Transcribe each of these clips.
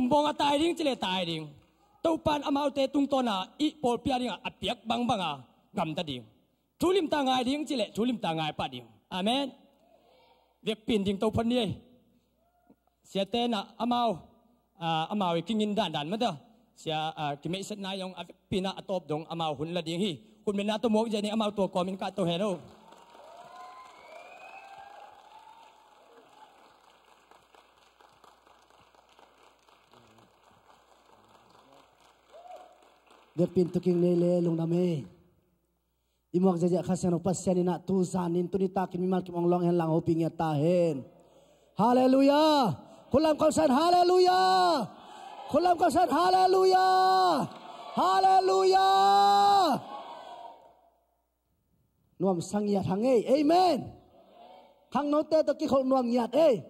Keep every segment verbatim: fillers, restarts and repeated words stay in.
Bawng a tai ding ci leh tai ding. Topan amaute tungtawna i pawlpi a dingah a piak bangbanga gamta ding. Thu limta ngai ding ci leh thu limta ngai pah ding. Amen. Vekpi-in ding to phot ni ei. Siate inah amau, ah, amau i kingin dandan mata. Sia, ah, kimeihsetna zong a vekpi-inah a tawp dong amau hun la ding hi. Khutbetna tawh muak zia ni, amau tua kawmin kah to hen o. Vekpi-in tuking nei le lungdam ei. I muak ziahziah Kha Siangtho Pasian inah tu zanin tuni takin mimal kim ong luang hen, lang hopih ngiat ta hen. Halleluiah. Khut lam kawmsan halleluiah. Khut lam kawmsan halleluiah. Halleluiah. Nuamsa ngiat hang ei. Amen. Khangnote tawh kikholh nuam ngiat ei.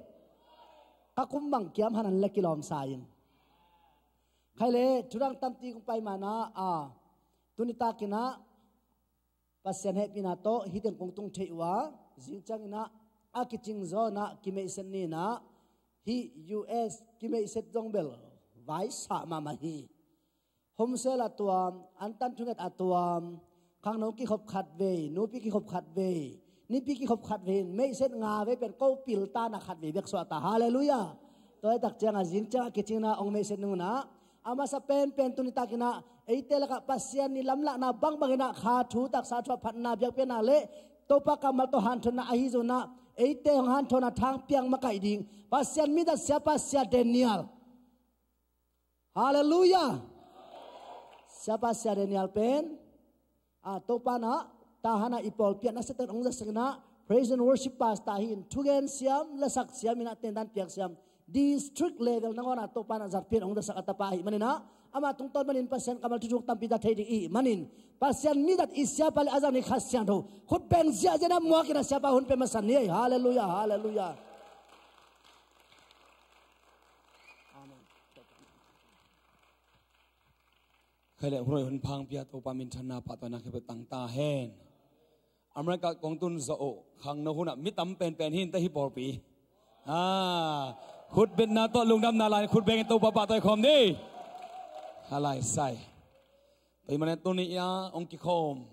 Ka kum bang kiam hanan le kilawmsa in. Khai le thudang tampi kong pai mana a, tuni takinah Pasian hehpihna tawh hih teng kong tung theih uh a, zingcianginah a kicing zawnah kimeihset ninah hih U S kimeihset zong bel vaisa mahmah hi. Homesel a tuam, antan thunget a tuam, khangno kikhop khat vei, nupi kikhop khat vei, nipi kikhop khat vei in meihset nga vei pen ko piltana khat vei bek suahta. Halleluiah. Tua hi tak cianga zingcianga kicingna ong meihset nungunah a masa penpen tuni takinah eite lakah Pasian i lamlahna bangbanginah kha thu taksa thu a phatna biakpiakna le Topa kammal tawh hanthotna ahi zonah eite hong hanthotna thang piang makaih ding Pasian midat siapa Sia Daniel. Halleluiah. Siapa Sia Daniel pen a, Topa inah Tahan ah i pawlpi ah na seten ong zasakinah praise and worship pastor hi in thugen siam, lasak siam inah tendan piak siam, district level nangawnah Topa inah zatpin ong zasak a tapa ahih maninah ama tungtawn manin Pasian kammal thuthuk tampi za thei ding ihih manin Pasian midat i siapa le a zang ni Kha Siangtho khut beng ziahziah inah muakinah siapa hun pe masa ni ei. Halleluiah. Halleluiah. Amen. Khai le hun hoi hun phang pia Topa minthanna pahtawina khempeuh tang ta hen. America kong tun zawh uh khangno hunah mi tam penpen hi in teh hih pawlpi. Ah, khutbetna tawh lungdamna lai khut bengin Topa pahtawi khawm ni. Kha lai sai. Tua ahih manin tuni a ong kikhawm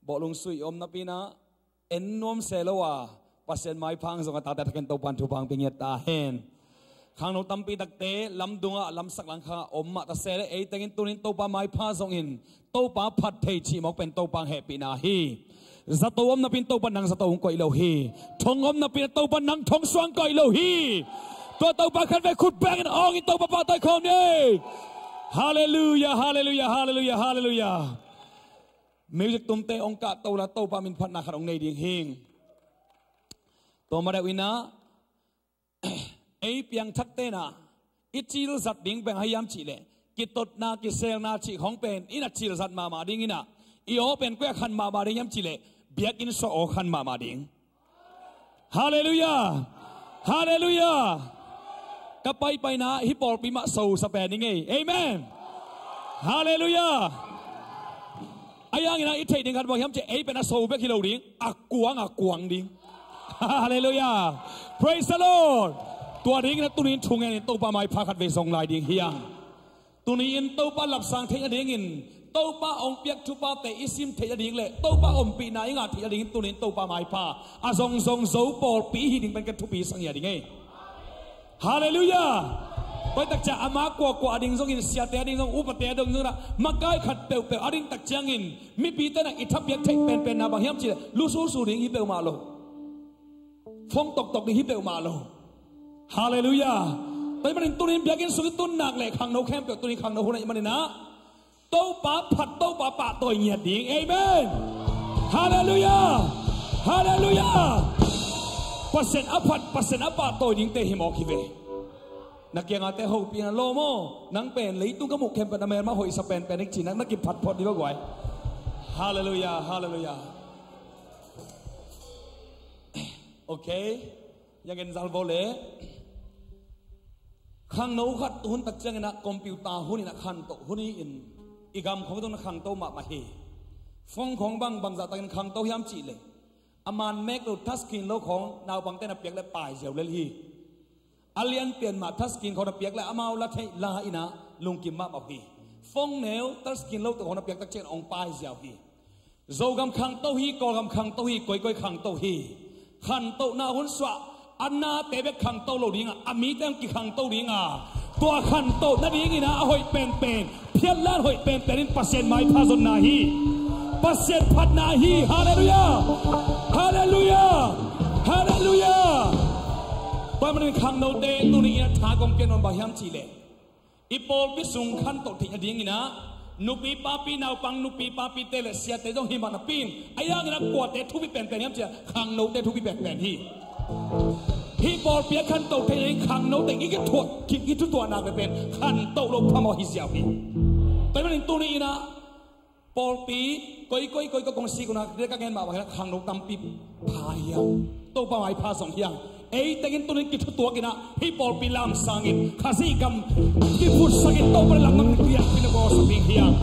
bawhlung sui om napi inah en nuam se lo a Pasian maipha ang zong a tate thakin Topan thupha ang pia ngiat ta hen. Khangno tampi takte lamdungah lamsak langkhangah om mah ta se le ei tengin tunin Topa maipha zongin Topa phat thei cih mawk pen Topa ang hehpihna hi. Zato om napin Topa nang zato ang koih lo hi. Thong om napin Topa nang thong suang koih lo hi. Tua Topa khat vei khut bengin awngin Topa pahtawi khawm ni. Halleluiah, halleluiah, halleluiah, halleluiah. Music tumte ong kahto la Topa min phatna khat ong nei ding hing. Tua madeuh inah ei piangthak tenah i cilzat ding beng ahi hiam cihleh kitotna kiselna cih khong pen inah cilzat mahmah dinginah i aw pen koi a khan mahmah ding hiam cihleh biakinn suah aw khan mahmah ding. Halleluiah. Halleluiah. Ka paipaina hih pawlpi mah so sa pen i ngei. Amen. Halleluiah. A yanginah i theih ding khat bang hiam ciah ei pen a so bek hi lo ding, a kuang a kuang ding. Halleluiah. Praise the Lord. Tua dinginah tunin thungen in Topa maipha khat vei zong lai ding hiang. Tuni in Topa lapsang theih nadingin Topa ong piak thuphate i sim theih nading le Topa ompihna i ngah theih nadingin tunin Topa maipha a zongzong zo pawlpi hi ding pen ka thupi sang hi a ding ei. Halleluiah. Tua hi tak ciah ama kuakua a ding zongin siate a ding zong upate a ding zongin ah makai khat peuhpeuh a ding tak ciangin mipite na i thapiak theih penpenna bang hiam cihleh lususu ding hi peuhmah lo. Phone toktok ding hi peuhmah lo. Halleluiah. Tua ahih manin tunin biakinn sung i tun nak le khangno khempeuh tunin khangno hun ahih maninah Topa phat Topa pahtawi ngiat ding. Amen. Halleluiah. Halleluiah. Pasian a phat Pasian a pahtawi dingte hi mawk hi ve. Na kiangate hopih na lawm aw. Nang pen leitung ka muh khempeuh na melma hoihsa penpen ik cinak na kiphat phot dih va guai. Halleluiah. Halleluiah. Okay. Yang en zal bo le khangno khat hun tak ciangin ah computer hun in a khantoh hun hi in i gam khong tung na khangto mahmah hi. Phone khong bang bangzah takin khangto hiam cihleh a man mek lo touch screen lo khong naupangte na piak le pai ziau lel hi. A lianpian mah touchscreen khawng a piak le amau la theih la in ah lungkim mahmah uh hi. Phone neu touchscreen lo tawh khawng a piak tak ciangin hong pai ziau hi. Zogam khangto hi, Kawlgam khangto hi, koikoi khangto hi. Khantohna hun suah, a nate bek khangto lo ding a, a mite hong kikhangto ding a, tua khantoh nadingin ah a hoih penpen phiatlan hoih penpen in Pasian maipha zonna hi. Pasian phatna hi. Halleluiah. Halleluiah. Halleluiah. Tua ahih manin khangnote tuni in ah tha kong pia nuam bang hiam cih leh, i pawlpi sung khantoh theih nadingin ah nupi papi, naupang nupi papite le siate zong hi mah napi in, a hi hangin ah kuate thupi penpen hiam cih leh khangnote thupi penpen hi. Hih pawlpi a khantoh theih nading khangnote i kithuah, i kithutuah nak le pen khantoh lo phamawh hi ziau hi. Tua ahih manin tuni in ah pawlpi koikoi, koikoi kong sik un ah, ka gen mah bangin ah khangno tampi pha hi hang. Topa maipha zong hi hang. Ei tengin tuni in kithutuak in ah hih pawlpi lamsang in, Khazih gam kiphuhsak in, Topa in lamdang piakpih na bawlsak ding hi hang.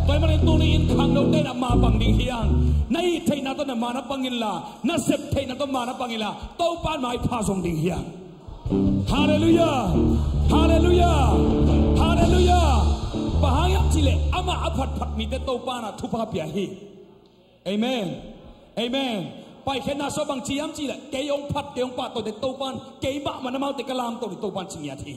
Tua ahih manin tuni in khangnote in ah ma pang ding hi hang. Na it theihna tawh na ma na pang inla, na sep theihna tawh ma na pang inla, Topa in maipha zong ding hi hang. Halleluiah. Halleluiah. Halleluiah. Bang hang hiam cih leh amah a phatphat mite Topa in ah thupha pia hi. Amen. Amen. Paikhiatna sung bang ci hiam cih leh, kei hong phat, kei hong pahtawite Topa in, kei mahmah in amaute ka lamto hi, Topa in ci ngiat hi.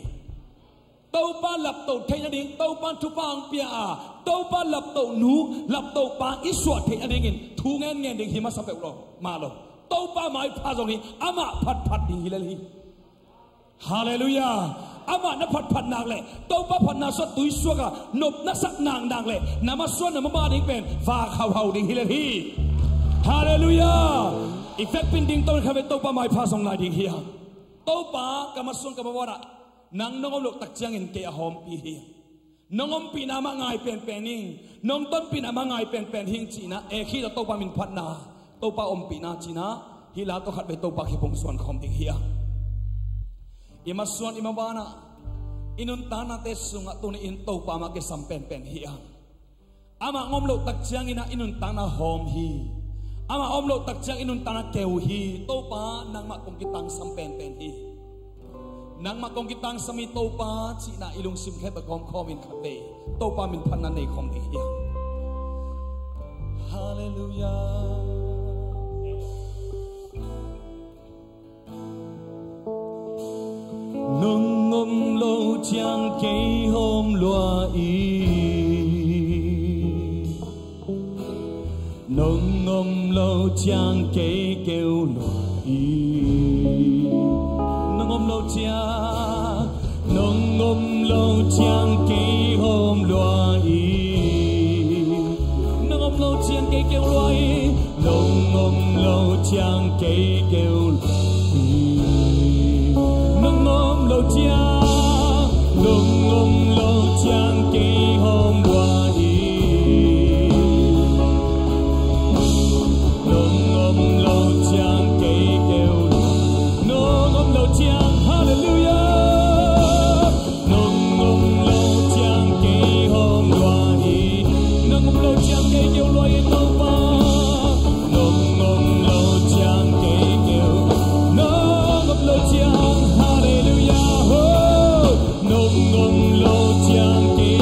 Topa laptoh theih nading Topa in thupha hong pia a, Topa laptohnu laptohpa i suah theih nadingin thu ngenngen ding hi masa peuh lo, mah lo. Topa maipha zong hi, amah phatphat ding hi lel hi. Halleluiah. Amah na phatphat nak leh, Topa phatna sung tui suak a nop na sak nak nak leh, na masuan na mabah ding pen vak hauhau ding hi lel hi. Halleluiah. I vekpi in dingto in khatvei Topa maipha zong lai ding hi hang. Topa, ka masuan ka maban ah nang nong om loh tak ciangin kei a hawmpi hi. Nong ompihna mah ngai penpen ing, nong tonpihna mah ngai penpen hing ci-in ah, e, khit a Topa min phatna, Topa ompihna ci-in ah, hih la tawh khatvei Topa kiang hong suan khawm ding hi hang. I masuan i maban ah, i nuntaknate sungah tuni in Topa mah kisam penpen hi hang. Amah hong om loh tak ciangin ah i nuntakna hawm hi. Amah hong om loh tak ciang i nuntakna keu hi. Topa, nangmah kong kitangsam penpen hi. Nangmah kong kitangsam hi Topa, ci-in ah i lungsim khempeuh gawmkhawm in khatvei Topa min phatna nei khawm ding hi hang. Halleluiah. Nong om loh ciang kei hawm lua ing. Nong om loh ciang kei keu lua ing. Nong om loh ciang, nong om loh ciang kei hawm lua ing. Nong om loh ciang kei keu lua ing. Nong om loh ciang kei keu lua ing. Nong om loh ciang, nong om loh ciang kei hawm lua ing. Nong om loh ciang kei keu lua ing. Nong om loh ciang, halleluiah. Nong om loh ciang kei hawm lua ing. Nong om loh ciang kei keu lua ing Topa. Nong om loh ciang kei keu. Nong om loh ciang, halleluiah, ho. Nong om loh ciang kei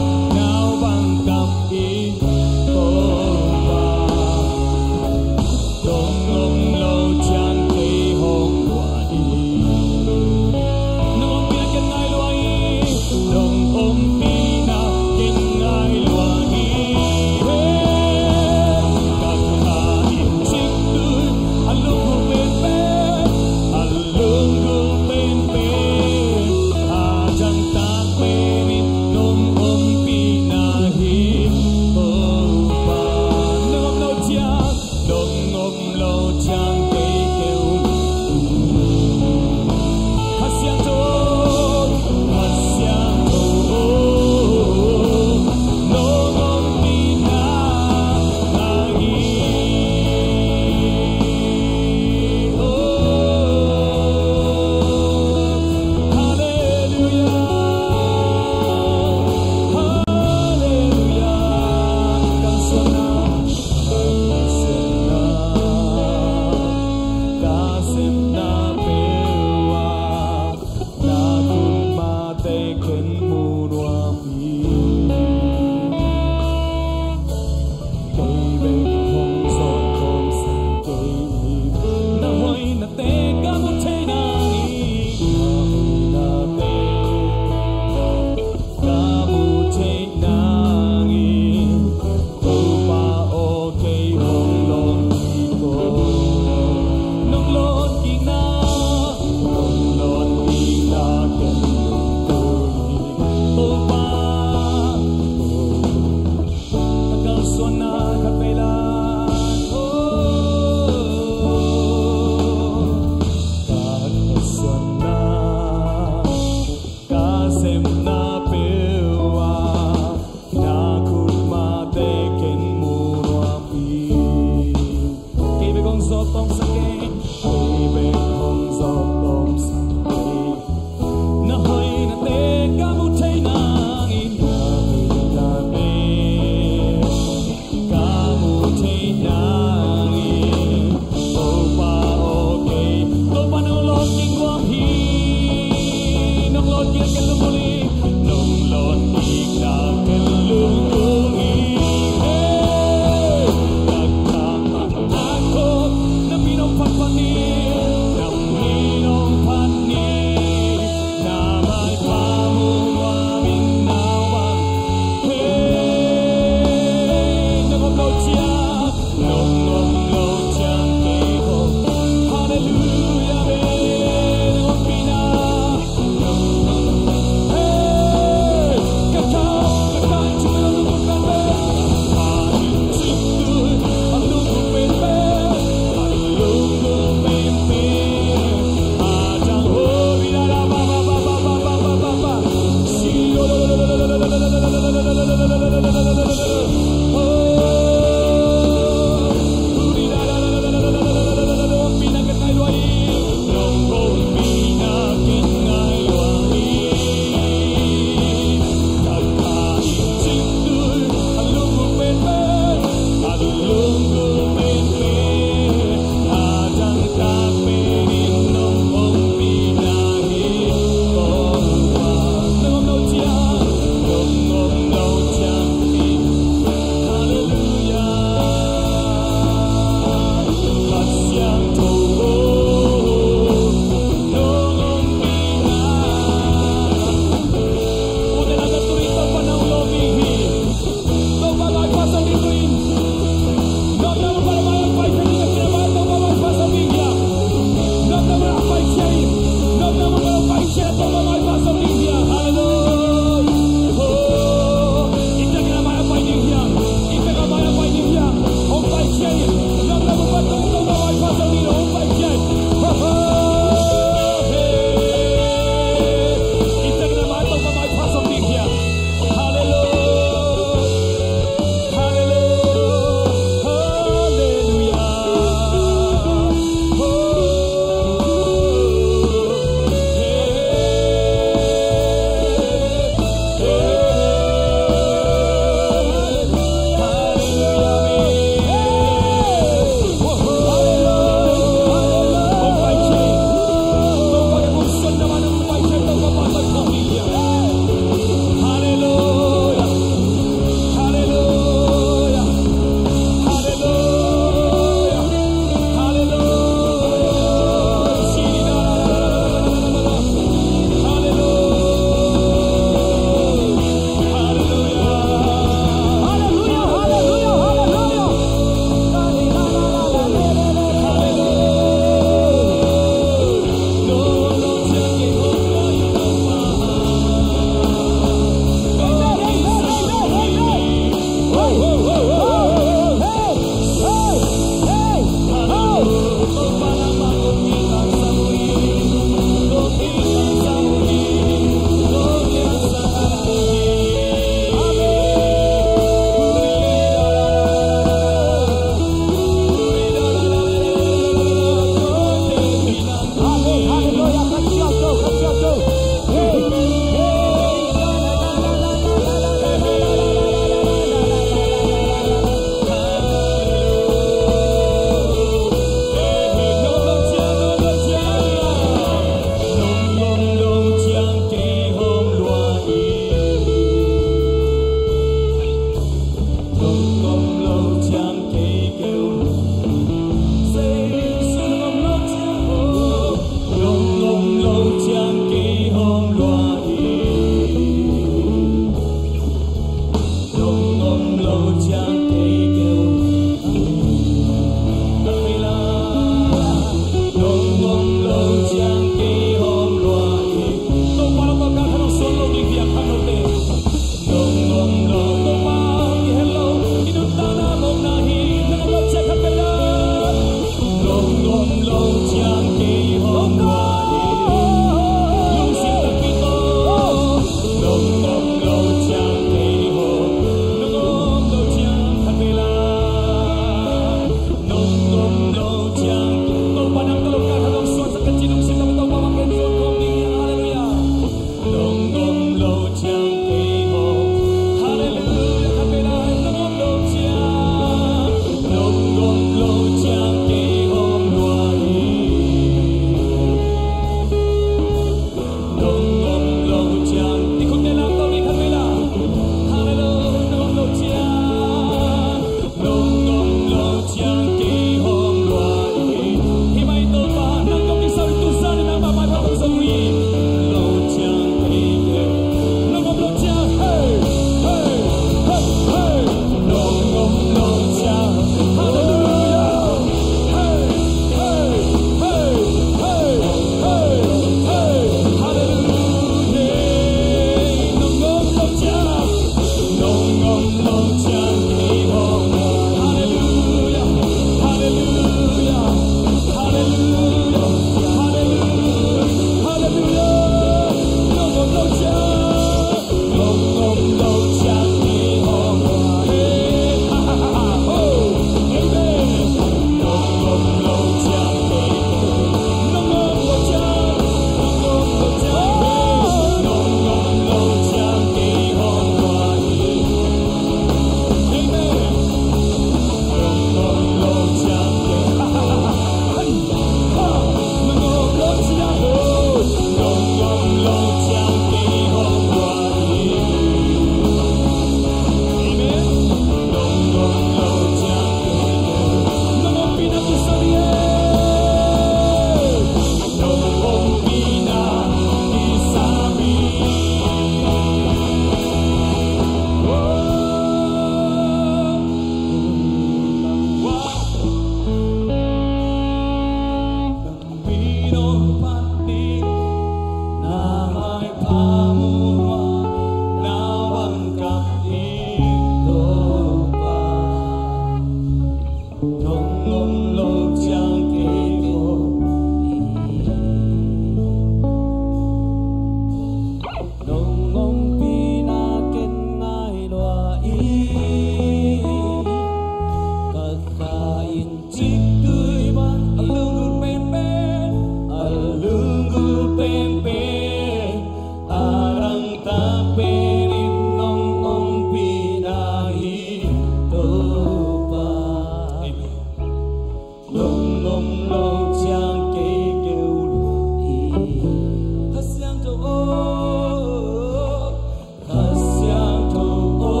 Kha Siangtho aw,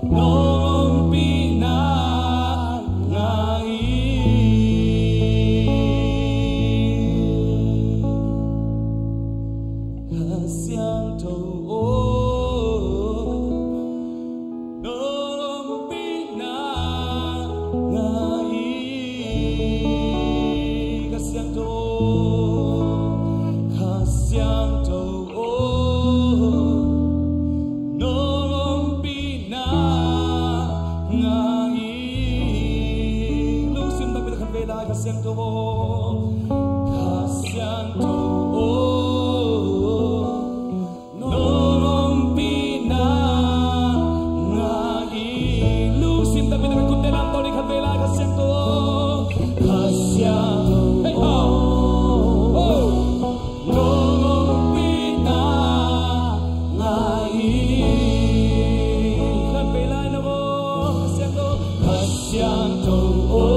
nong ompihna ngah ing. Kha Siangtho aw, nong ompihna ngah ing. Kha Siangtho, Kha Siangtho aw, nong ompihna ngah ing. Lungsim takpi tak khat vei lai, Kha Siangtho aw, Kha Siangtho aw, nong ompihna ngah ing. Lungsim takpi tak khat, khutte lamto ni khat vei lai, Kha Siangtho aw. Kha Siangtho aw, nong ompihna ngah ing. Khat vei lai na aw, Kha Siangtho, Kha Siangtho aw,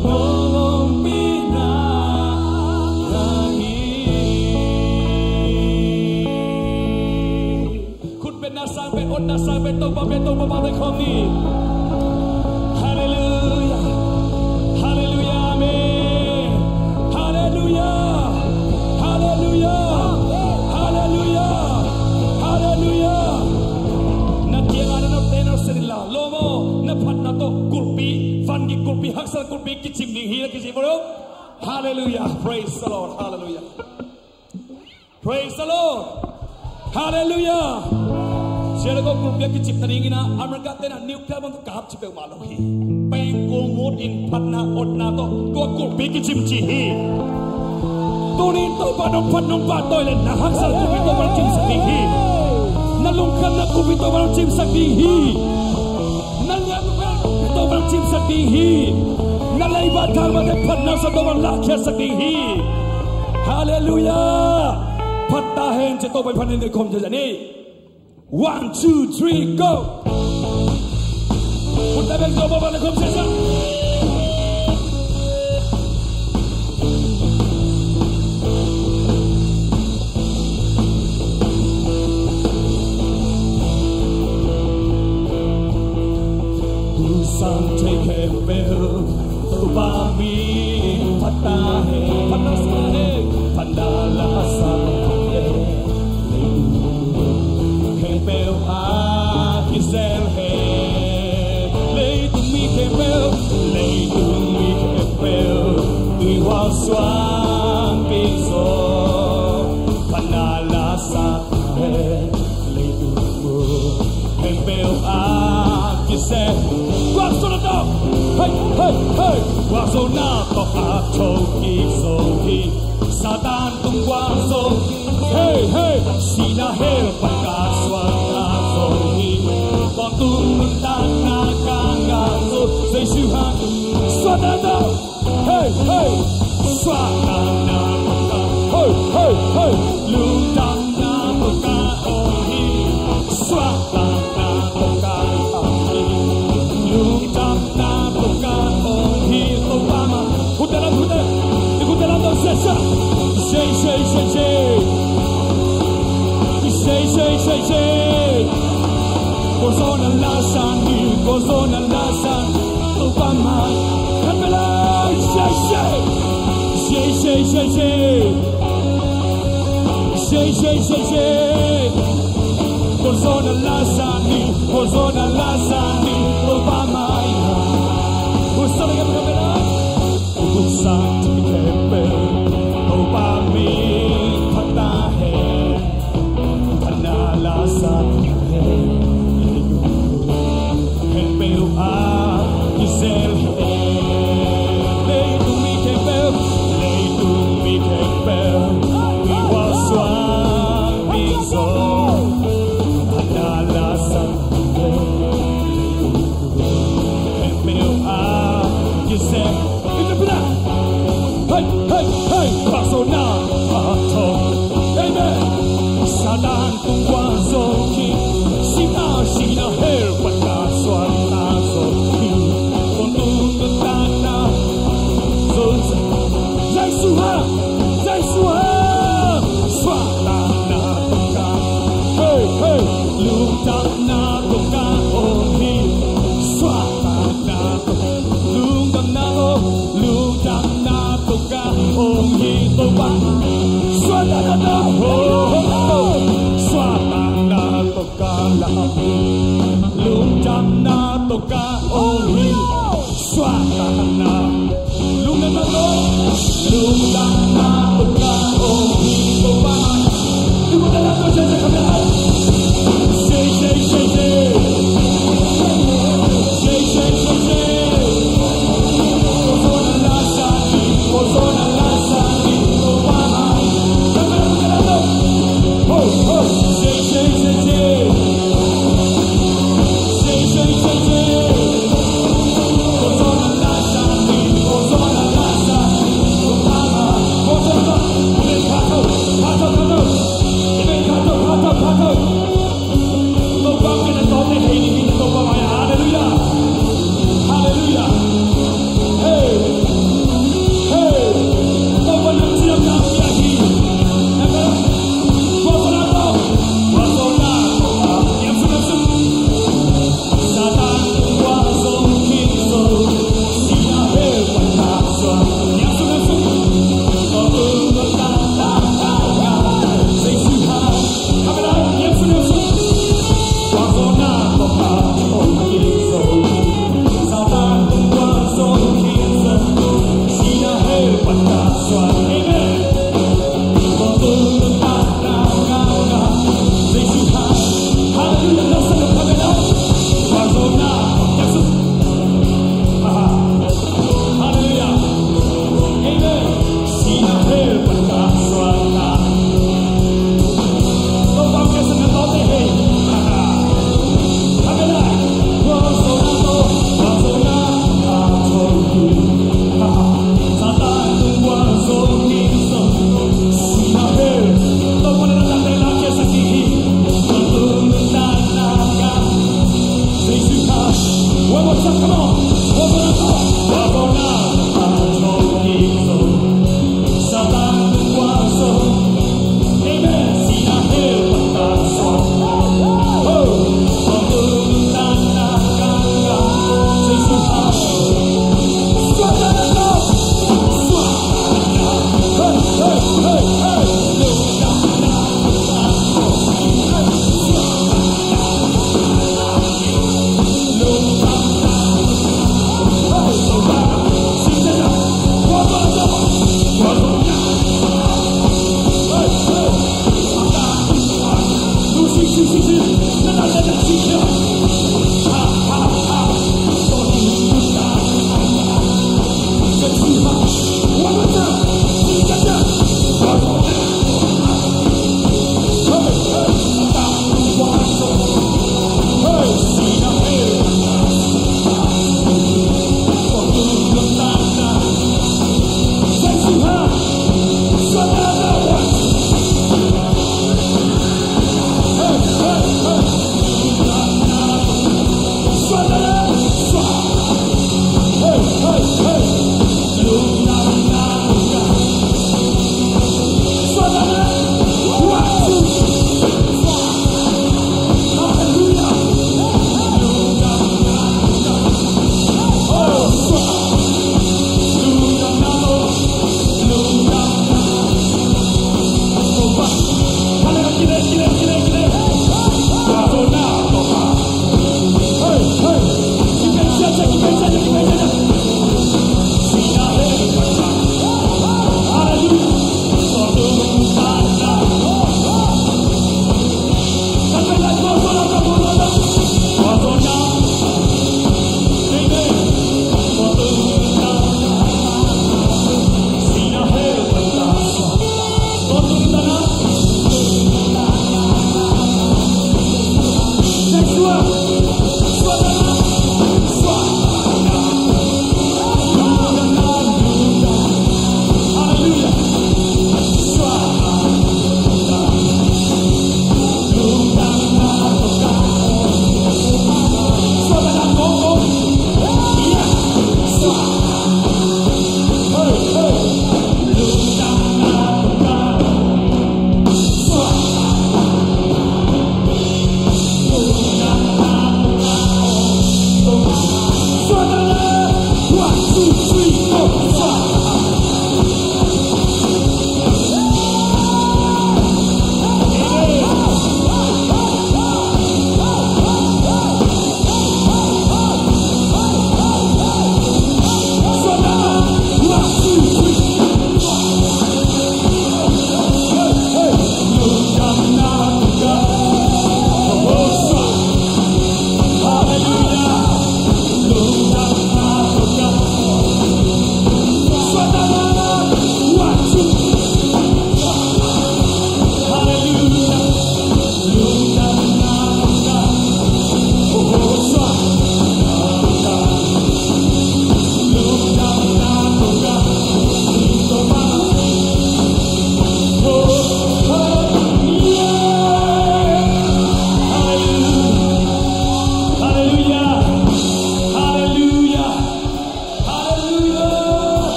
nong ompihna ngah ing. Khut beng na, sang beng, otna sang beng, Topa beng, Topa pate khawm ni. Halleluiah. Halleluiah. Amen. Halleluiah. Halleluiah. Halleluiah. Halleluiah. Na kiangah na nopte na sem inla, lawm aw, na phatna tawh gulpi, vangik gulpi, haksat gulpi kicim ding hi, na kici vo lo. Halleluiah. Praise the Lord. Halleluiah. Praise the Lord. Halleluiah. Sia le ko gulpi a kicim nadingin ah America te in ah nuclear bomb kap ci peuhmah lo hi. Pengkul mut in phatna otna tawh tua gulpi kicim ci hi. Tuni in Topa nong phat nong pahtawi leh na haksat gulpi Topa nong cimsak ding hi. Na lungkhamna gulpi Topa nong cimsak ding hi. Na liamna Topa nong cimsak ding hi. Na leiba thang mate phatna sa Topa nong lahkhiatsak ding hi. Halleluiah. Phat ta hen ci, Topa in phat ni, nei khawm ci ni. One, two, three, go. Khut beng, Topa phat ni, khawm ci sa. Sang thei khempeuh Topa min phat ta hen. Phat na sa hen. Phat na la sa hen. Khempeuh a kizel hen. Leitung mi khempeuh, leitung mi khempeuh, tui hual suang pi zo. Phat na la sa hen. Leitung khempeuh a kizel. Gualzawhna tawh. Hei, hei, hei. Gualzawhna tawh a tho kik zo hi. Satan tung gualzo. Hei, hei. Sihna hell pan ka suakta zo hi. Tawntung nuntakna ka ngah zo. Jesu hang. Suakta tawh. Hei, hei. Suakta na tawh ka. Hei, hei, hei. Lungdamna tawh ka om hi. Suakta na tawh ka om hi. Lungdamna tawh ka om hi. Topa mah. Khut teh lam, khut teh. I khut teh lam tawh sia sia. Sei, sei, sei, sei. Sei, sei, sei, sei. Gualzawhna la sa ni, gualzawhna la sa ni. Topa mai. Khat vei lai, sei, sei. Sei, sei, sei, sei. Sei, sei, sei, sei. Gualzawhna la sa ni, gualzawhna la sa ni. Topa mai. Gualzawhna la sa ni. Sang thei khempeuh Topa min phat ta hen. Phat na la sa hen. Khempeuh a kizel hen. Leitung mi khempeuh, leitung mi khempeuh, tui hual suang pi zo. Phat na la sa hen. Khempeuh a kizel. Ita pina. Suahtakna tawh ka la a, lungdamna tawh ka ong hi. Suahtakna, lungdamna tawh, lungdamna tawh ka ong hi. Topa, tu ko ta la to,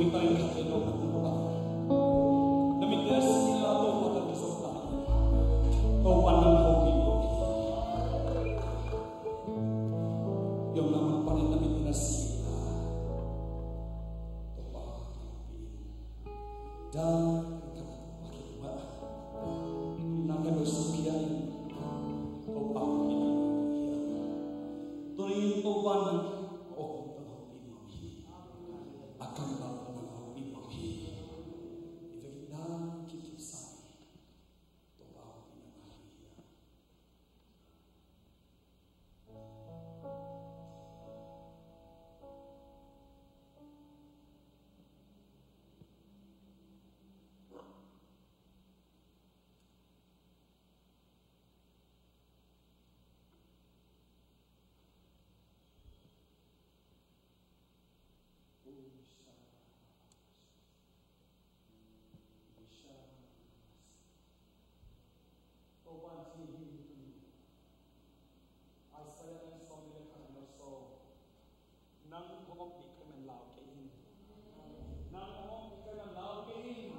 Topa, na mitna sih a Topa, tang kisam ta. Topa, nang hopih in. Yom na man panin na mitna sih a Topa, nang hopih in. Dan kata Topa, kiba na ka dosa pia in. Topa, hopih in. Tuni Topa, nang hopih in. A kammal nang hopih mah hi. I vekin dan kikipsa in. Topa hopih in, hallelujah. Topa in ci hi, tuni Isaiah nang sawm le khat nang sawm. Nang hong ompih ka man lau kei in. Nang hong ompih ka man lau kei in.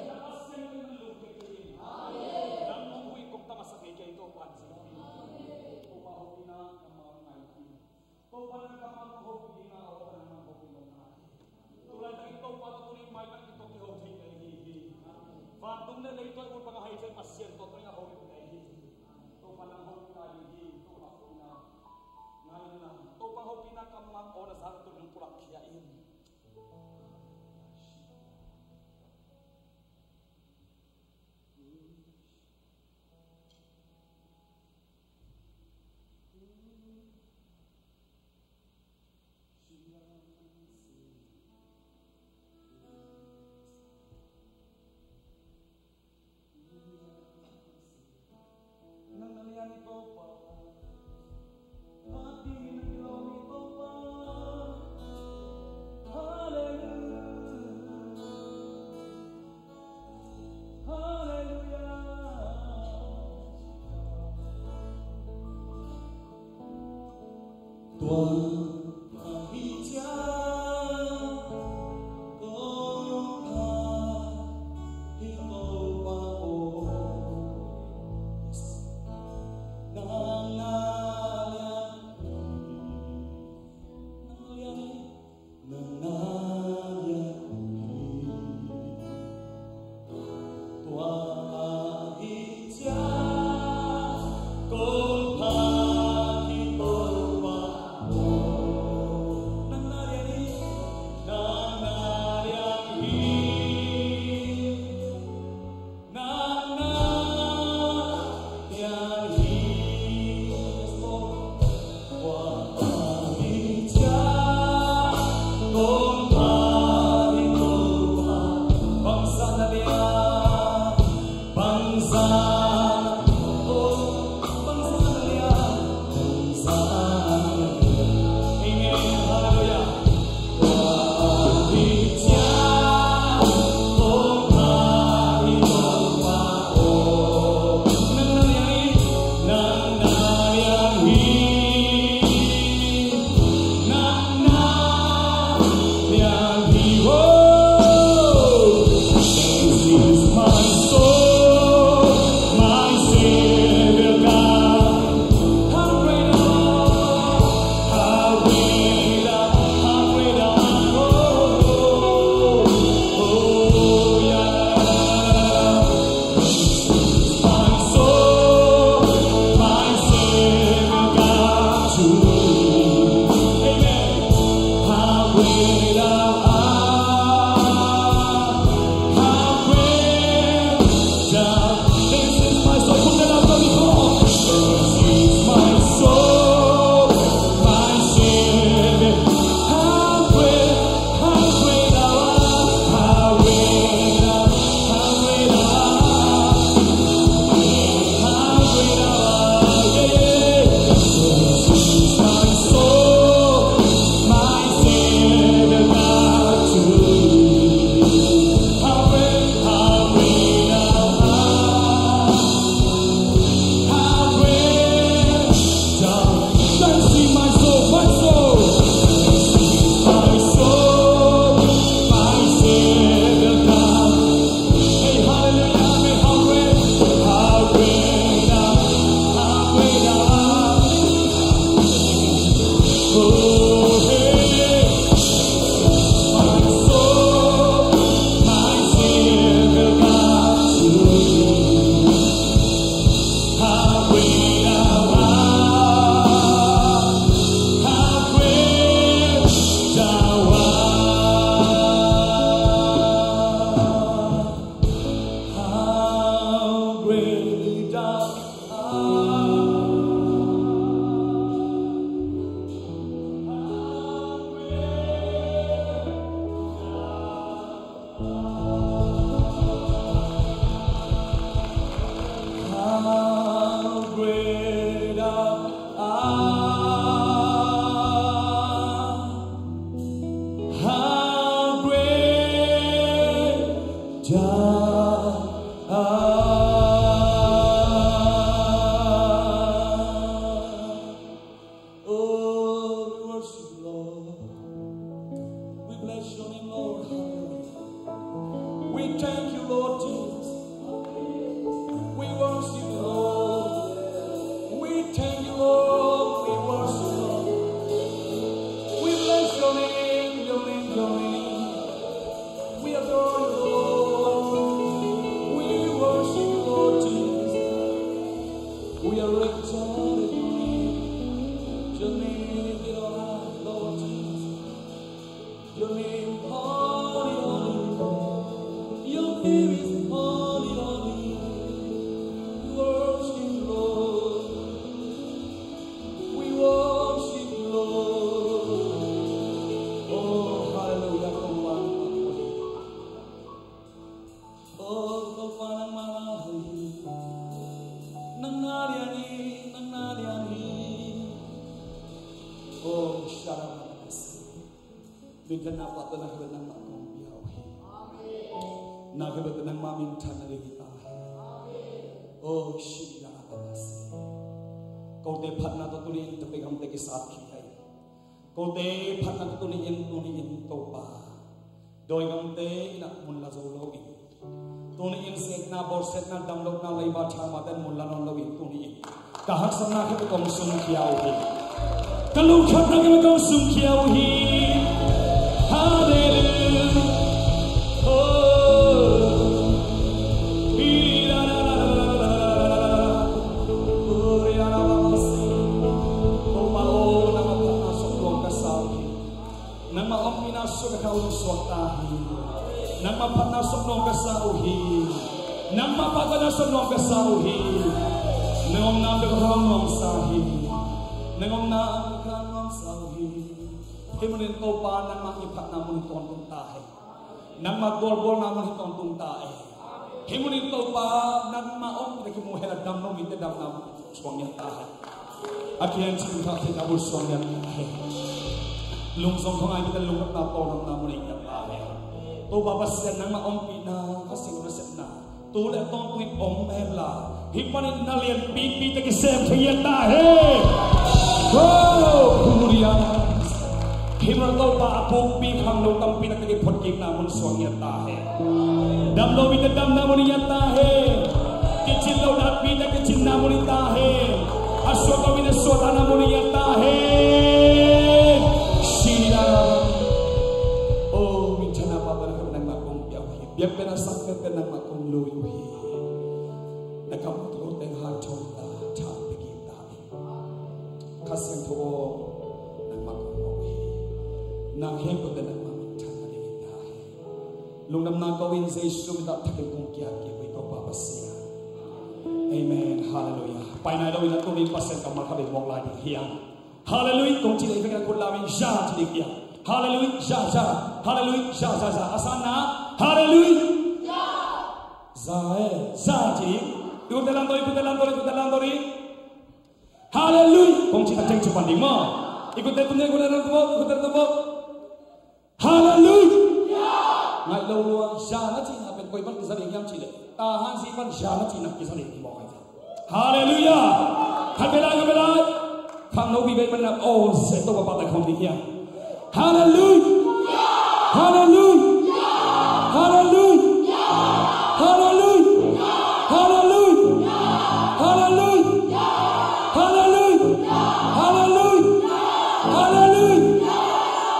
Na Pasian ka man lum kei in. Nang hong huih kong ta masa kei kei, Topa in ci hi. Topa hopihna kammal ngai hi. Topa nang kammal hong hopih ding a, Topa nang hong hopih lo ngai hi. Tulaitak in Topa tawh tuni mailam in tawh kiho thei kei hi. Vantung le leitui ut bang a hai thei Pasian tawh tuni a ho thei hi. Topa nang hopih lai hi. Topa hopihna ngai in la, Topa hopihna kammal aw na zang tuni nong pulak khia in. Hallelujah. Tua ahih ciang kong phat hi Topa aw. Nang na lian, nang lian, nang na lian hi. Tua ahih ciang kong phat hi Topa aw. Jah, ah, oh, we worship you, Lord. We bless your name, Lord. We thank you, Lord Jesus. We worship you, Lord. We thank you, Lord. We worship you, Lord. We bless your name, your name, your name. We adore you, Lord. We worship you, Lord Jesus. We are exalted your name. Your name be honored, Lord Jesus. Your name holy, holy. Your name is holy, holy. We worship you, Lord. We worship you, Lord. Oh, hallelujah. Oh, Topa nangmah hi. Nang na lian hi, nang na lian hi. Oh, shalom. Minthanna pahtawi na khempeuh nangmah kong pia uh hi. Na khempeuh nangmah minthanna ding hi ta hi. Oh, shalom. Kote phatna tawh tuni in tapigamte kisat khin hi. Kote phatna tawh tuni in, tuni in Topa, dawi gamte in ah mun la zo lo in, tuni in siatna, bawlsiatna, damlohna, leiba thamate in mun la nawn lo in, tuni in ka haksatna khempeuh kong sungkhia uh hi. Ka lungkhamna khempeuh kong sungkhia uh hi. Hallelujah. Oh. Topa aw, nangmah phatna sungah nuam ka sa uh hi. Nangmah ompihna sungah ka lungsuak ta hi. Nangmah phatna sungah nuam ka sa uh hi. Nangmah pahtawi na sungah nuam ka sa uh hi. Nang omna bek ah ka lungnuam sa hi. Nang omna bek ah ka lungnuam sa uh hi. Hih mun in Topa nangmah i phatna mun hi tawntung ta hen. Nangmah tualbawlna mun hi tawntung ta hen. Hih mun in Topa nangmah ompihna kimu hen la, dam lo mite damna mun suang ngiat ta hen. A kiang cin kha khit na bul suang ngiat ta hen. Lungzong khawngaih mite lungkhamna tawlngamna mun hi ngiat ta hen. Topa Pasian nangmah ompihna, a sing na sepna tu le tawntung in om hen la, hih panin na lianpipi tawh kisem khe ngiat ta hen. Ko, Hallelujah. Hih mun Topa a pukpi khangno tampi na ka kiphut kikna mun suang ngiat ta hen. Dam lo mite damna mun hi ngiat ta hen. Kicin lo datpite kicinna mun hi ta hen. A suak lo mite suahtakna mun hi ngiat ta hen. Shalom. Oh, minthanna pahtawi na khempeuh nangmah kong pia uh hi. Biakpiakna sang khempeuh nangmah kong lui uh hi. Na kam uh teng hanthawn ta, tha pia kik ta in. Kha Siangtho aw, nangmah kong mawh uh hi. Nang hehpihte nangmah minthanna ding hi ta hen. Lungdamna ko in Jesu min tawh thak in kong kiat kik uh hi Topa Pasian. Amen. Hallelujah. Pai nai lo in a tuni Pasian kammal khat bek mawk lai ding hi hang. Hallelujah. Kong ci leh i vekpi-in khut lam in Jah ci ding hi hang. Hallelujah. Jah, Jah. Hallelujah. Jah, Jah, Jah. A sanna. Hallelujah. Jah, eh. Jah ci. I kutte lamdang, i kutte lamdang, i kutte lamdang. Hallelujah. Kong ci tak ciang ci pan ding maw. I kutte tum ni, i kutte lamdang, i kutte lamdang. Hallelujah. Ngaih lo lua, Jah na cihna pen koi pan kisa ding hiam cih leh, Tahan Zi pan Jah na cihna kisa ding hi mawk hi. Hallelujah. Khat vei lai, khat vei lai. Khangno vive man na aw se to pa pa ta khawm ding hiam. Hallelujah. Hallelujah. Hallelujah. Hallelujah.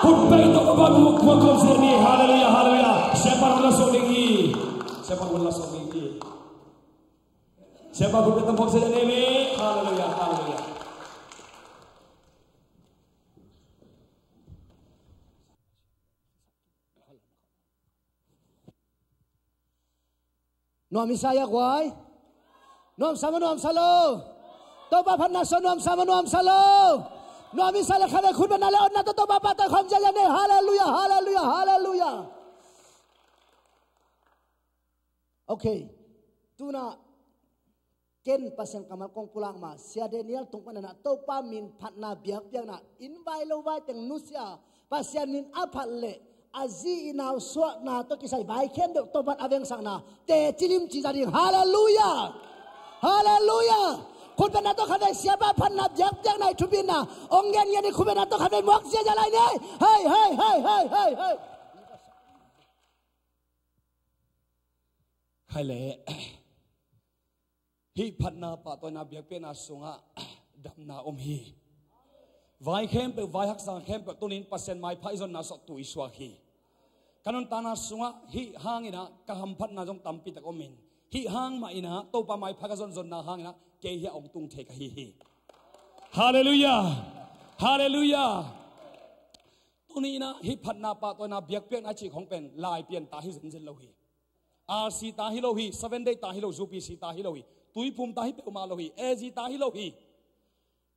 Khut pei tawh ka van muak muak khawm sia ni. Hallelujah, hallelujah. Siapa hun la suak ding hi. Siapa hun la suak ding hi. Siapa khut pei tawh khawm sia ni. Hallelujah, hallelujah. Nuam i sa hia guai? Nuamsa maw nuamsa lo? Topa phatna sungah nuamsa maw nuamsa lo? Nuam i sa leh khat vei khut beng na le otna tawh Topa pahtawi khawm ziahziah ni. Hallelujah, hallelujah, hallelujah. Okay. Tuna ken Pasian kammal kong pulak ma, Sia Daniel tung panin ah Topa min phatna biakpiakna in vai lo vai teng nusia, Pasian min a phat leh A zi i nau suahna tawh kisai vai khempeuh Topa'n a vengsakna teci limci za ding. Halleluiah. Halleluiah. Khutbetna tawh khatvei, siapa phatna, biakpiakna, i thupina hong gengen in, khutbetna tawh khatvei muak ziahziah lai ni. Hei, hei, hei, hei, hei, hei. Khai leh. Hih phatna, pahtawina, biakpiakna sungah damna om hi. Vai khempeuh, vai haksa khempeuh tuni-in Pasian maipha i zonna sawh tu i suak hi. Ka nuntakna sungah hih hangin ah ka hamphatna zong tampi tak om in, hih hang mah in ah Topa maipha ka zonzonna hangin ah kei hiah hong tung thei ka hi hi. Halleluiah. Halleluiah. Tuni-in ah hih phatna, pahtawina, biakpiakna i cih khong pen lai pian ta hi zenzen lo hi. R C ta hi lo hi, Seven Day ta hi lo, U P C ta hi lo hi, Tuiphum ta hi peuhmah lo hi, A G ta hi lo hi.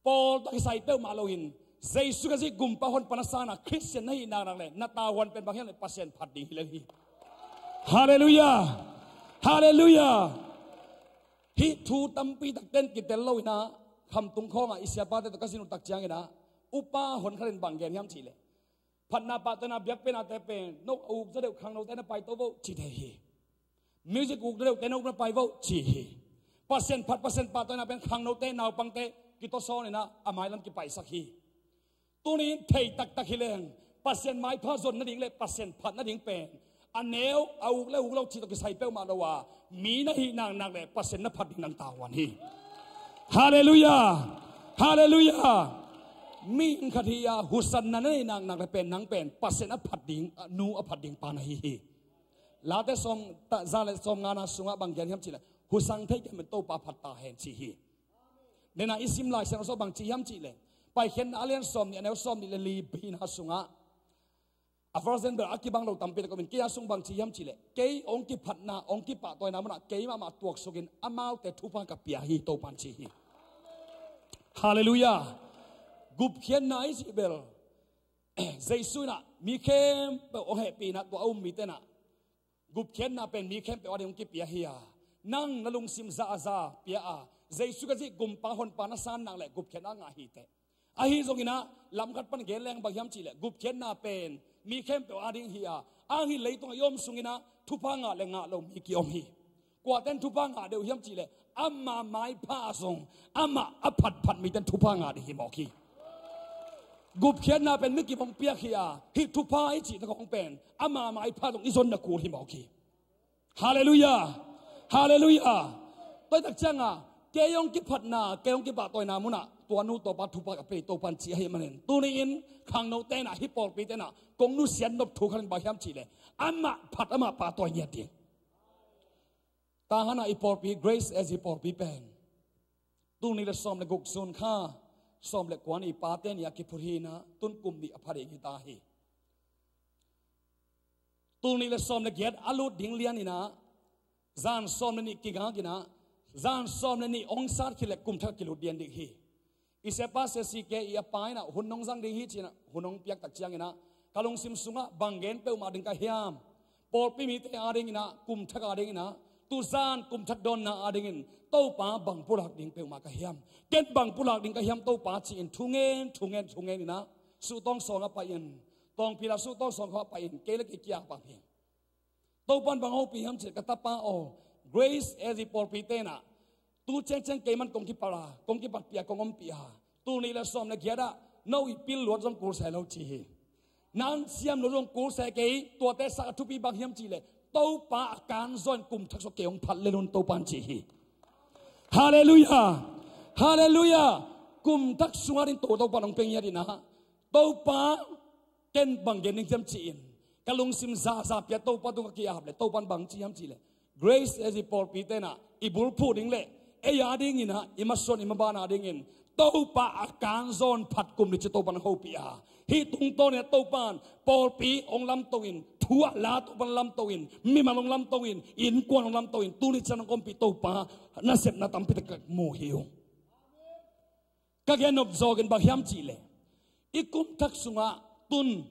Pawl tawh kisai peuhmah lo in, Jesu Khazih gumpa honpa na san a Khristian na hih naknak le na tavuan pen bang hiam le Pasian phat ding hi lel hi. Halleluiah. Halleluiah. Hih thu tampi tak ten kitel lo in ah, Khamtung khawngah i siapate tawh ka sin uh tak ciangin ah, upa hon khat in bang gen hiam cih leh, phatna, pahtawina, biakpiaknate pen no a uk zaw deuh khangnote na paito vo ci thei hi. Music uk zaw deuhte no na pai vo ci hi. Pasian phat, Pasian pahtawina pen khangnote, naupangte kitawsawn in ah a mailam kipaisak hi. Tuni-in thei taktak hi leng, Pasian maipha zon nading le Pasian phat nading pen a neu, a uk le uk lo cih tawh kisai peuhmah lo a, mi na hih naknak le Pasian na phat ding nang tavuan hi. Halleluiah. Halleluiah. Mihing khat hi a, husanna na neih naknak le pen nang pen Pasian a phat ding, a nu a phat ding pa na hi hi. Late sawm, ta, za le sawmngana sungah bang gen hiam cih leh, husang thei kei mah in Topa phat ta hen ci hi. Nena i sim Lai Siangtho sungah bang ci hiam cih leh, Paikhiatna a lian sawmnih, a neu sawmnih le li, B na sungah, a version bel a kibang lo tampi tak om in, kei a sung bang ci hiam cih leh, kei hong kiphatna, hong kipahtawina munah kei mahmah tuaksukin amaute thupha ka pia hi, Topa'n ci hi. Halleluiah. Gupkhiatna i cih bel, Jesu in ah mi khempeuh hong hehpih in ah, tua a um mite in ah gupkhiatna pen mi khempeuh a ding hong kipia hi a, nang na lungsim zahzah pia a, Jesu Khazih gumpa honpa na san nak leh gupkhiatna ngah hi teh. Ahi zongin ah lam khat pan gen leng bang hiam cih leh, gupkhiatna pen mi khempeuh a ding hi a, a hang hi leitungah i om sungin ah thupha ngah le ngah lo mi ki-om hi. Kuate'n thupha ngah deuh hiam cih leh, ama maipha zong, amah a phatphat mite'n thupha ngah ding hi mawk hi. Gupkhiatna pen mi kim hong piak hi a, hih thupha i cih tak hong pen ama maipha zong i zonna kul hi mawk hi. Halleluiah. Halleluiah. Tua hi tak ciangah kei hong kiphatna, kei hong kipahtawina munah tua nu tua pa thupha ka pia hi, Topa'n ci ahih manin, tuni-in khangnote in ah, hih pawlpite in ah kong nusiat nop thu khat in bang hiam cih leh, amah phat, amah pahtawi ngiat ding. Tahan ah i pawlpi, Grace S G pawlpi pen, tul nih le sawm le guk June kha sawm le kua ni, Pate Ni a kiphut hi in ah, tun kum nih a pha ding hi ta hi. Tul nih le sawm le giat a lut ding lian in ah, zan sawm le nih kigak in ah, zan sawm le nih hong sat khit leh kum thak kilut lian ding hi. I siapa Sia C K i a pa in ah hun hong zang ding hi ci-in ah hun hong piak tak ciangin ah, ka lungsim sungah bang gen peuhmah ding ka hiam? Pawlpi mite a dingin ah, kum thak a dingin ah, tuzan kum thak dawnna a dingin Topa bang pulak ding peuhmah ka hiam? Ken bang pulak ding ka hiam Topa ci-in thungen, thungen, thungen in ah, suhtawng sawng ah pai-in, tawngpi la suhtawng sawng khawng ah pai-in, kei le kei kia pang hi. Topa'n bang hopih hiam cih leh, ka tapa aw, Grace S G pawlpite in ah tu ciangciang kei mah kong kipat a, kong kipatpih a, kong ompih a, tul nih le sawm le giat ah no i pil luat zong kul se lo ci hi. Nang siam luat zong kul se kei, tuate sak a thupi bang hiam cih leh, Topa a kan zaw in kum thak sung kei hong phat lel un, Topa'n ci hi. Halleluiah. Halleluiah. Kum thak sungah ding To, Topa'n hong pia ngiat in ah, Topa, ken bang gen ding hiam ci-in ka lungsim zahzah pia, Topa tungah ka ki-ap leh, Topa'n bang ci hiam cih leh, Grace S G pawlpite in ah i bulphuh ding le ei a dingin ah, i masuan i maban a dingin Topa a kan zaw in phat kum ni ci Topa'n hong hopih a, hih tungtawn in ah Topa'n pawlpi hong lamto in, thu a la Topa'n lamto in, mimal hong lamto in, innkuan hong lamto in, tuni ciang hong ompih Topa nasepna tampi tak ka mu hi ung. Ka gen nop zawk in bang hiam cih leh, i kum thak sungah tun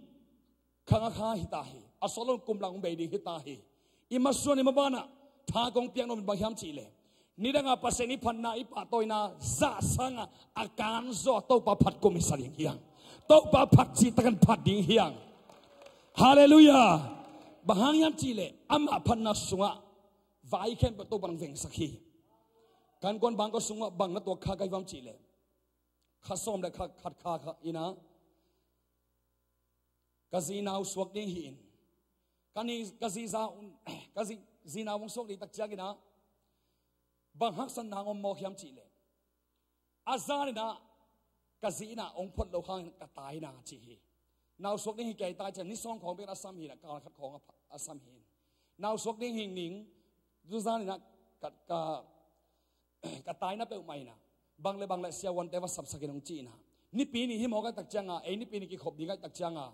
khang a kha hi ta hi, a sawt lo in kum lang hong bei ding hi ta hi. I masuan i maban ah tha kong piak nop in bang hiam cih leh, nidang a Pasian i phatna, i pahtawina zah sangah a kan zaw a Topa phat kum i sa ding hi hang. Topa phat cih tak in phat ding hi hang. Halleluiah. Bang hang hiam cihleh amah phatna sungah vai khempeuh Topa'n hong vengsak hi. Kan kuan bangkua sungah bang na tuak kha ka hi hiam cihleh, kha sawm le kha khat kha kha in ah ka zi nau suak ding hi-in, ka ni, ka zi za un, ka zi, zi nau hong suak ding tak ciangin ah bang haksatna hong om mawk hiam cihleh, a zan in ah ka zi in ah hong phot loh hangin ka tai in ah ci hi. Nau suak ding hi kei tai ciang ni sawm khawng bek in a sam hi in ah, kal khat khawng a pha-, a sam hi in. Nau suak ding hi ning, tu zan in ah ka, ka, ka tai na peuhmah in ah bang le bang le siavuante va sapsak in hong ci in ah, Nipi ni hi mawk a tak ciang a, ei Nipi ni kikhop ding a tak ciang a,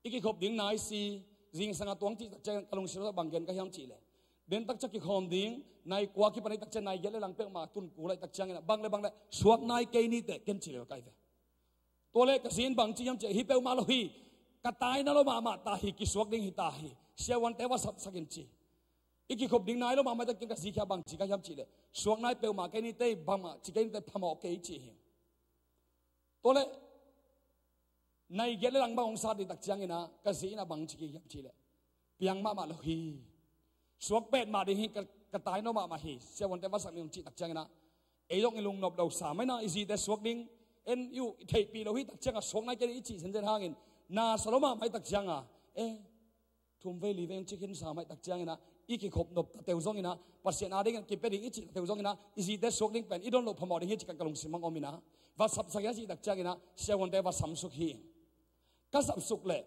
i kikhop ding nai si, zingsang a tuang cih tak ciangin ka lungsim ah bang gen ka hiam cihleh, den tak ciang kikhawm ding, nai kua kipan a tak ciang nai giat le lang peuhmah tun kul a tak ciangin ah bang le bang le suak nai kei ni teh ken ci lel ka hi ve. Tua leh ka zi in bang ci hiam cihleh, hi peuhmah lo hi, ka tai na lo mahmah ta hi, kisuak ding hi ta hi, siavuante va sapsak in ci. I kikhop ding nai lo mahmah tak ciang ka zi kiang bang ci ka hiam cihleh, suak nai peuhmah kei ni teh, bangmah ci kei ni teh, phamawh kei ci hi. Tua leh nai giat le lang bang hong sat ding tak ciangin ah ka zi in ah bang ci kik hiam cihleh, piang mahmah lo hi. Suak petmah ding hi, ka, ka tai nawn mahmah hi, siavuante va sak ni hong cih tak ciangin ah, ei zong i lungnop lo sa mai na, i zite suak ding en i uh i theihpih lo hi tak ciang a, suak nai kei ni i cih zenzen hangin na sa lo mahmah hi tak ciang a, eh, thum vei li vei hong ci khin sa mai tak ciangin ah, i kikhop nop ta teu zongin ah, Pasian a dingin kipia ding i cih ta teu zongin ah, i zite suak ding pen i don loh phamawh ding hi ci ka, ka lungsim hong om in ah, va sapsak in a cih tak ciangin ah siavuante va samsuk hi. Ka sapsuk leh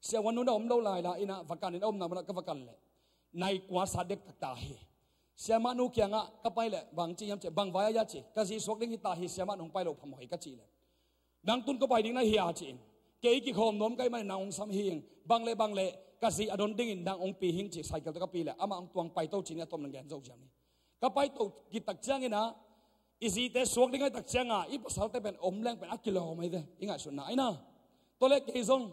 siavuan nu na om lo lai la in ah, va kan in a omna mun ah ka va kan leh, nai kua sat dektak ta hi. Siamah nu kiangah ka pai leh bang ci hiam cihleh, bang vai a hia ci, ka zi suak ding hi ta hi, siamah nu hong pai loh phamawh hi ka cih leh, nang tun kua pai ding na hia ci-in, kei kikhawm nuam ka hih manin nang hong sam hi ing, bang le bang le ka zi a don dingin nang hong pi hi ing ci, cycle tawh ka pi leh amah hong tuang, pai to ci-in a tom nang gen zo ciang hi. Ka pai to kik tak ciangin ah, i zite suak ding a hi tak ciang a, i pasalte pen om leng pen a kilawm ahi ve, i ngaihsutna ahi na. Tua leh kei zong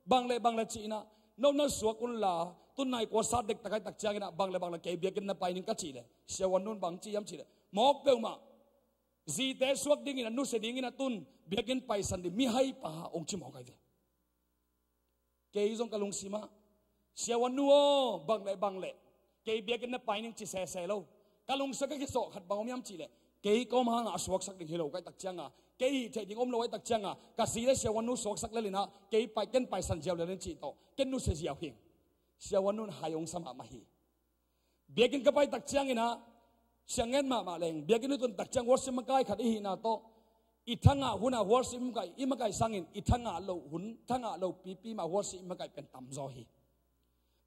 bang le bang le ci-in ah, no na suak un la, tun nai kua sat dektak a hi tak ciangin ah bang le bang le kei biakinn na pai ning ka cih leh, siavuan nun bang ci hiam cihleh, mawk peuhmah, zite suak dingin a nusia dingin a tun, biakinn paisan ding mihaipa hong ci mawk ahi ve. Kei zong ka lungsim ah, siavuan nu aw, bang le bang le kei biakinn na pai ning ci sese lo. Ka lungsim ah ka kisawh khat bang om hiam cihleh, kei kawm hangah a suaksak ding hi lo ka hi tak ciang a, kei hih theih ding om lo a hi tak ciang a, ka zi le siavuan nu suaksak lel in ah, kei pai, ken paisan ziau lel in cih tawh ken nusia ziau hi ing. Siavuan nun hai hong sa mahmah hi. Biakinn ka pai tak ciangin ah, siang ngen mahmah leng, biakinn uh tun tak ciang worship makai khat i hihna tawh, i thangah hun a worship i makai, i makai sangin i thangah loh hun, thangah loh pipi mah worship i makai pen tamzaw hi.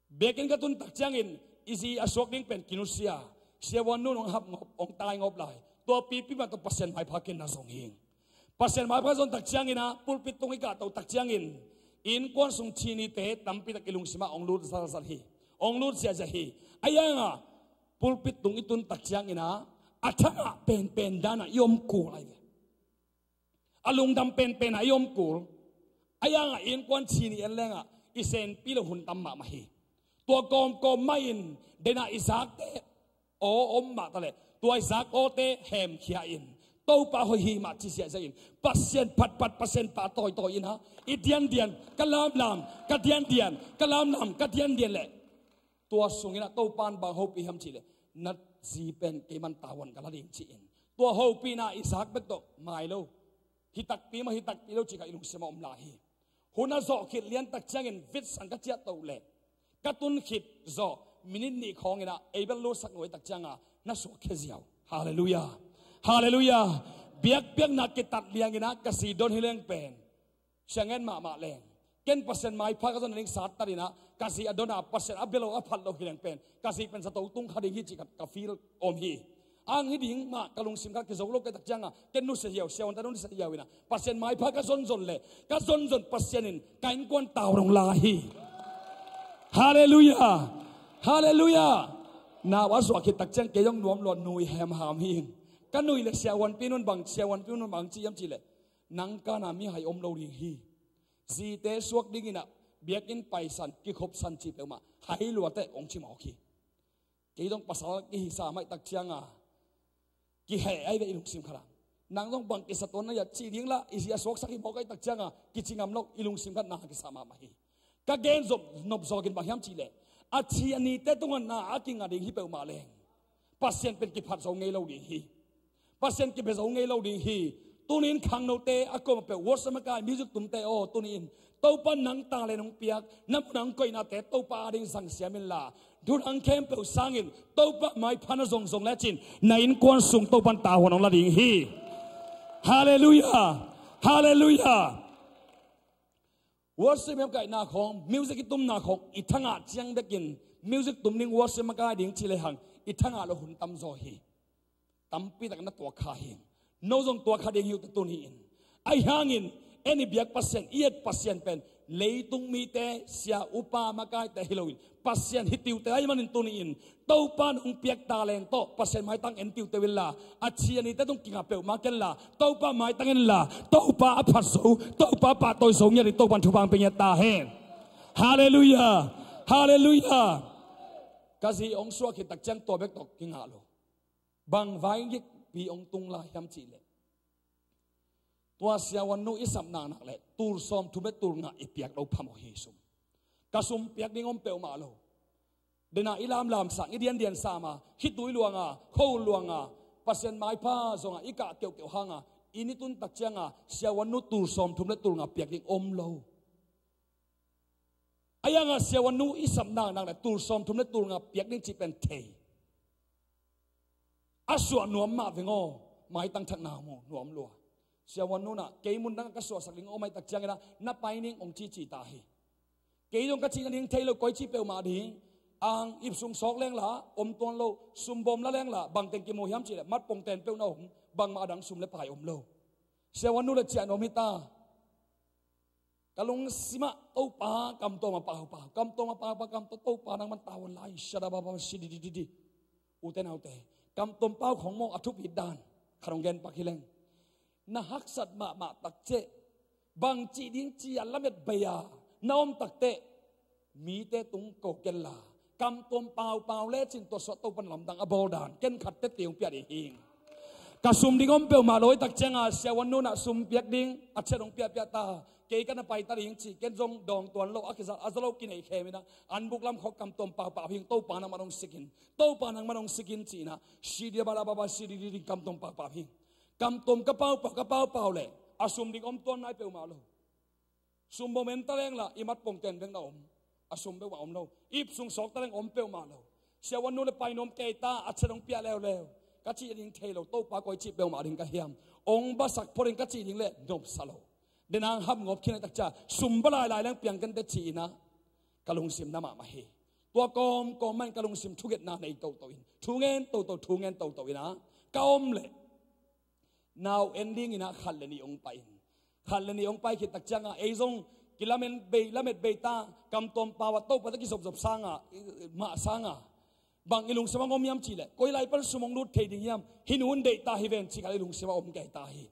Biakinn ka tun tak ciangin i zi a suak ding pen kinusia, siavuan nun hong hap ngop, hong tai ngop lai. Tua pipi mah tawh Pasian maipha ken na zong hi ing. Pasian maipha zon tak ciangin ah, pulpit tung i kahto tak ciangin, innkuan sung thinite tampi tak i lungsim ah hong lut zalzal hi. Hong lut ziahziah hi. Ahi hangah, pulpit tung i tun tak ciangin ah, a thangah penpen dan ah i om kul ahi ve. A lungdam penpen ah i om kul. Ahi hangah innkuan thi ni en leng ah, i senpi loh hun tam mahmah hi. Tua kawmkawm mah in, den ah i zakte aw om mah ta leh, tua i zak awte hemkhia in, Topa hoih hi mah ci ziahziah in, Pasian phatphat, Pasian pah tawitawi in ah, i diandian ka lamlam, ka diandian ka lamlam, ka diandian leh, tua sungin ah Topa'n bang hopih hiam cihleh, na zi pen kei man tavuan ka la ding ci-in, tua hopihna i zak bek tawh mai lo, hi takpi mah, hi takpi lo cih kha i lungsim ah om lai hi. Hun a zawh khit lian tak ciangin vitsan ka ciahtoh leh, ka tun khit zawh minit nih khawngin ah ei bel lutsak nuai tak ciang a, na suakkhia ziau. Halleluiah. Halleluiah. Biakpiakna kitat liangin ah ka zi don hi leng pen, siang ngen mahmah leng, ken Pasian maipha ka zon nading sattat in ah, ka zi a don a, Pasian a bia lo, a phat lo hi leng pen, ka zi pen zato tung kha ding hi cih khat ka feel om hi. Ang hi ding mah ka lungsim kha kizo lo ka hi tak ciang a, ken nusia ziau, siavuante nusia ziau in ah, Pasian maipha ka zonzon leh, ka zonzon Pasian in ka innkuan tau dong lai hi. Halleluiah. Halleluiah. Nau a suak khit tak ciang kei zong nuam lua, nui hemham hi ing. Ka nui leh siavuanpi nun bang, siavuanpi nun bang ci hiam cihleh, nang kan a mihai om lo ding hi. Zite suak dingin ah, biakinn paisan, kikhopsan cih peuhmah hai lua teh hong ci mawk hi. Kei zong pasal kihisa mai tak ciang a, kiheh ahi ve i lungsim khat ah. Nang zong bang kisa tuan na ya cih ding la, i sia suaksak hi mawk a i tak cianga kici ngam lo, i lungsim khat na kisa mahmah hi. Ka gen zop nop zawkin bang hiam cihleh, a thi a nite tungah na a kinga ding hi peuhmah leng, Pasian pen kiphat zo ngei lo ding hi. Pasian kiphe zo ngei lo ding hi. Tuni in khangnote a koma peuh worship makai music tumte aw, tuni in Topa nang tang le nong piak na mun nang koihnate Topa ading zangsiam inla, thudang khempeuh sangin Topa maipha na zongzong lecin na innkuan sung Topan tahuan hong la ding hi. Halleluiah. Halleluiah. Worship i kaihna khong, music i tumna khong i thangah ciang bekin music tum ding, worship makai ding ci lehang i thangah lo hun tamzaw hi. Tampi tak na tuak kha hi. No zong tuak kha ding hi uh tuni in. Ahi hangin en i biak Pasian, i et Pasian pen leitung mite, sia upa makaite hi loin Pasian hi tiute ahi manin tuni in Topa nong piak talent tawh Pasian maitang en tiute uh inla, a thi a nite tung kinga peuhmah kenla, Topa maitang enla, Topa a phat zo, Topa pahtawi zo ngiat in Topan thupha pia ngiat ta hen. Halleluiah. Halleluiah. Ka zi hong suak khit tak ciang tua bek tawh kingah lo. Bang vai ngikpi hong tung lai hiam cihleh, tua siavuannu i sap naknak le tul sawmthum le tul nga i piak lo phamawh hi sum. Ka sum piak ding om peuhmah lo. Dena i lamlam sang, i diandian sama, khitui luanga, kho luanga, Pasian maipha zonga i kah keuhkeuh hanga, i ni tun tak cianga siavuannu tul sawmthum le tul nga piak ding om lo. Ahi hanga siavuannu i sap naknak le tul sawmthum le tul nga piak ding cih pen thei. A suah nuam mah veng aw, maitang thakna mu nuam lua. Siavuannu na kei mun dang ka suahsak ding om ahi tak ciangin na pai ning hong cici ta hi. Kei zong ka cih nading thei lo, koi cih peuhmah ding. Ang ip sung sawk lengla om tuan lo, sum bawm la lengla bangteng kimu hiam cihleh mat pongten peuh na om, bangmah adang sum le pai om lo. Siavuannu le ciah nuam hi ta. Ka lungsimah Topa kamtawm a paupau, kamtawm a paupau, kamtawm Topa nangman tavuan lai, shadababa sididididi. Ute naute, kamtawm pau khong maw a thupit dan khat hong gen pak hi leng. Na haksat mahmah tak ciah, bangci ding ci a lamet bei a na om tak teh, mite tung ko kenla, kamtawm paupau lecin tua suah Topan lamdang a bawl dan ken khat tete hong pia ding hi. Ka sum ding om peuhmah lo ahi tak cianga siavuannu na sum piak ding a ciat hong piahpiah ta. Kei ka na pai ta ding ci, ken zong dawng tuan lo, a kiza a za lo kinei khem ina, an buk lam khawk kamtawm paupau hing, Topa nangman hong sikin, Topa nangman hong sikin ci ina, sidia balababa sidi ding kamtawm paupau hing. Kamtawm ka paupau, ka paupau le a sum ding om tuan nai peuhmah lo. Sum bawm en ta lengla i mat pongten bek na om. A sum peuhmah om lo. Ip sung sawk ta leng om peuhmah lo. Siavuannu le pai nuam kei ta, a ciat hong piah leuleu. Ka cih ding thei lo, Topa koi cih peuhmah ding ka hiam, hong basak phot ding ka cih ding le nopsa lo. Denang hap ngop khin ahi tak ciah sum ba lailai leng piang kente ci ina, ka lungsim na mahmah hi. Tua kawmkawm mah in ka lungsim thuketna nei toto in, thu ngen toto, thu ngen toto ina ka om leh, nau en ding ina khat le nih hong pai in, khat le nih hong pai khit tak cianga ei zong kilamen bei, lamet bei ta, kamtawm pau a Topa tawh kizopzop sanga, mah sanga bang i lungsim a om hiam cihleh, koi lai pan sum hong lut thei ding hiam, hih nu in deih ta hi ven ci khat i lungsim a om kei ta hi.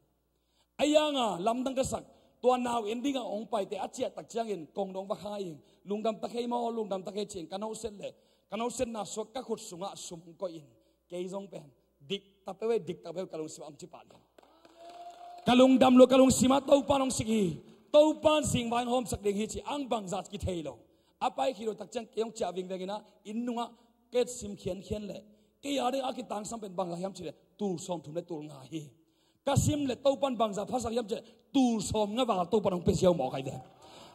Ahi hanga lamdang ka sak, tua nau en dinga hong paite a ciah tak ciangin kong dong va kha ing, lungdam ta kei maw, lungdam ta kei ci-in ka noset leh, ka nosetna suak ka khut sungah sum hong koih in, kei zong pen dik ta peuh e, dik ta peuh, ka lungsim a om ci pah leng. Ka lungdam lua, ka lungsim a Topa nong sik hi. Topa in zingvai hong hawmsak ding hi ci ang bangzah kithei lo. A pai khit lo tak ciang kei hong ciah vingveng ina, inn nungah ka et sim khiankhian leh, kei a ding a kitangsam pen bangzah hiam cihleh tul sawmthum le tul nga hi. Ka sim le Topan bangzah phasak hiam cihleh tul sawmnga val Topan hong pia siau mawk ahi ve.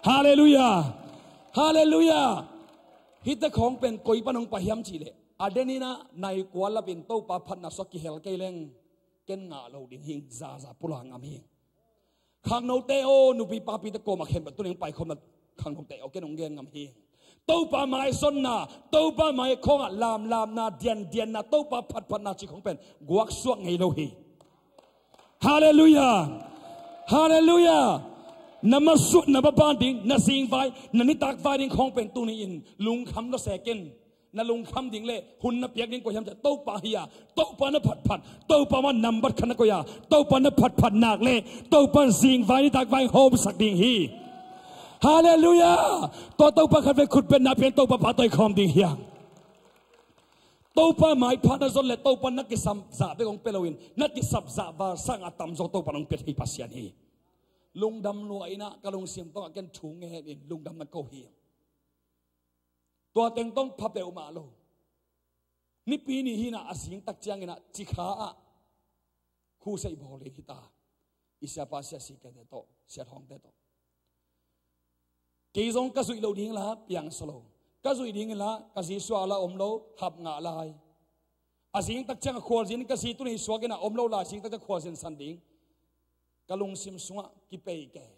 Halleluiah. Halleluiah. Hihte khawng pen koi pan hong pai hiam cihleh, a den ina nai kua lapin Topa phatna suak kihel kei leng, ken ngah lo ding hing, zaza pula ngam hing. Khangnote aw, nupi papite kawmah khempeuh tuni hong paikhawmna khangnote aw, ken hong gen ngam hing. Topa maisonna, Topa mai khawngah lamlamna, diandianna, Topa phatphatna ci khawng pen guaksuak ngei lo hi. Halleluiah. Halleluiah. Na masuan, na maban ding, na zingvai, na nitak vai ding khawng pen tuni in lungkham lo se ken. Na lungkham ding le hun na piak ding kua hiam cihleh Topa hi a, Topa na phatphat, Topa mah nambat khat na koih a, Topa na phatphat nak le Topa in zingvai nitak vai hawmsak ding hi. Halleluiah. Tua Topa khat vei khut beng na pian, Topa pahtawi khawm ding hi a. Topa maipha na zon le Topa na kisap zah bek hong pia loin, na kisap zah val sangah a tamzaw Topa hong pia thei Pasian hi. Lungdam lua in ah, ka lungsim tawngah ken thu ngen in lungdam na ko hi. Tua teng tawng pha peuhmah lo. Nipi ni hi in ah, a zing tak ciangin ah Cikha ah khusei bawl ding hi ta. I siapa sia si kei te tawh, sia thawngte tawh. Kei zong ka zuih lo ding la piangsaw lo. Ka zuih ding la ka zi suah la om lo, hap ngah lai. A zing tak ciang a khualzin ka zi tuni suak in ah om lo lai, zing tak ciang khualzin san ding. Ka lungsim sungah kipei kei.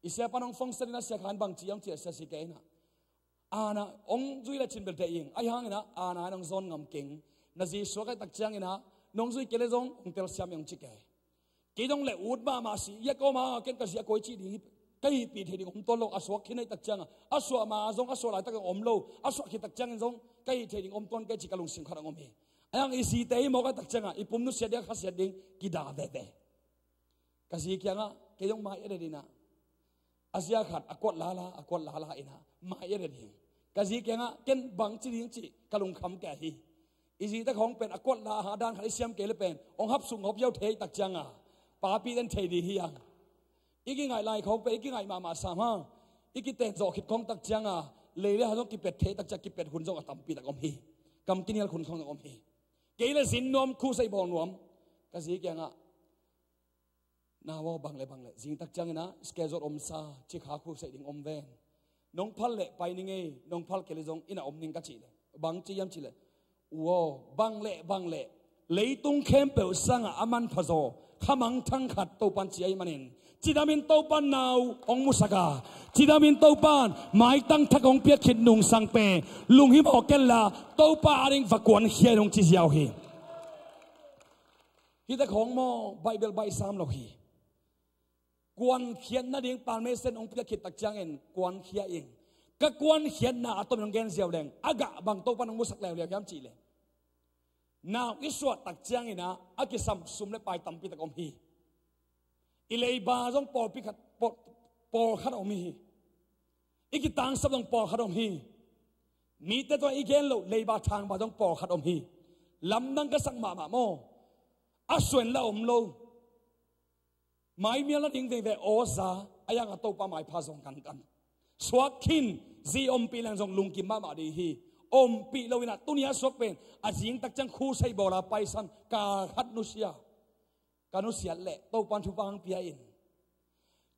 I siapa nong fongsan in ah sia khan bang ci hiam ci a sia si kei in ah, ana hong zui le cin bel deih ing. Ahi hangin ah ana nong zawn ngam keng. Na zi suak ahih tak ciangin ah nong zui kei le zong hong telsiam ing hong ci kei. Kei dong le ut mahmah si ia kawma ken ka zi a koi cih ding hi. Ka hihpih thei ding om tuan lo, a suak khin ahih tak ciangah. A suah ma zong a suah laitak om lo, a suah khit tak ciangin zong ka hih thei ding om tuan kei ci ka lungsim khat hong om hi. Ahi hang i zite i mawk ahih tak ciangah i pum nusiat ding a khasiat ding kida veve. Ka zi kiangah kei dong mai edet in ah, a zia khat a kuat lala, a kuat lala in ah mai edet in. Ka zi kiangah ken bang ci ding cih ka lungkham kei hi. I zite khawng pen a kuat la a dan khat i siam kei le pen hong hap suk ngawp ziau thei tak cianga papi ten thei ding hi ang. I kingaih lai khawng pen i kingaih mahmah sam hang, i kiten zawh khit khawng tak cianga lei le ha zong kipet thei tak ciang kipet hun zong a tampi tak om hi. Kam kinial hun khawng zong om hi. Kei le zin nuam, khusei bawl nuam. Ka zi kiangah, "Nau aw, bang le bang le, zing tak ciangin ah schedule omsa, Cikha khusei ding om ven. Nong phal le pai ning ei, nong phal kei le zong inn ah om ning," ka cih le, "Bang ci hiam?" cih le, "U aw, bang le bang le, leitung khempeuh sangah a manpha zaw khamangthang khat Topan ci ahih manin, cidamin Topan nau hong musak a, cidamin Topan maitang thak hong piak khit nungsang pen lunghimawh ken la Topa ading va kuankhia in," hong ci ziau hi. Hite khawng maw, Bible baih sam lo hi. Kuankhiat nading permission hong piak khit tak ciangin kuankhia ing. Ka kuankhiatna a tomin hong gen ziau leng, a gah bang Topan hong musak leuleu hiam cih leh, nau i suah tak ciangin ah a kisam sum le pai tampi tak om hi. I leiba zong pawlpi khat, pawl, pawlkhat om hi. I kitangsap zong pawlkhat om hi. Mite tawh i gen loh leiba thangba zong pawlkhat om hi. Lamdang ka sak mahmah maw? A suen la om lo. Maimial nading veve awza a, yang a Topa maipha zong kankan. Suak khin, zi ompih leng zong lungkim mahmah ding hi. Ompih lo in ah tuni a suak pen a zing tak ciang khusei bawla paisan kal khat nusia. Ka nusiat leh Topan thupha hong pia in.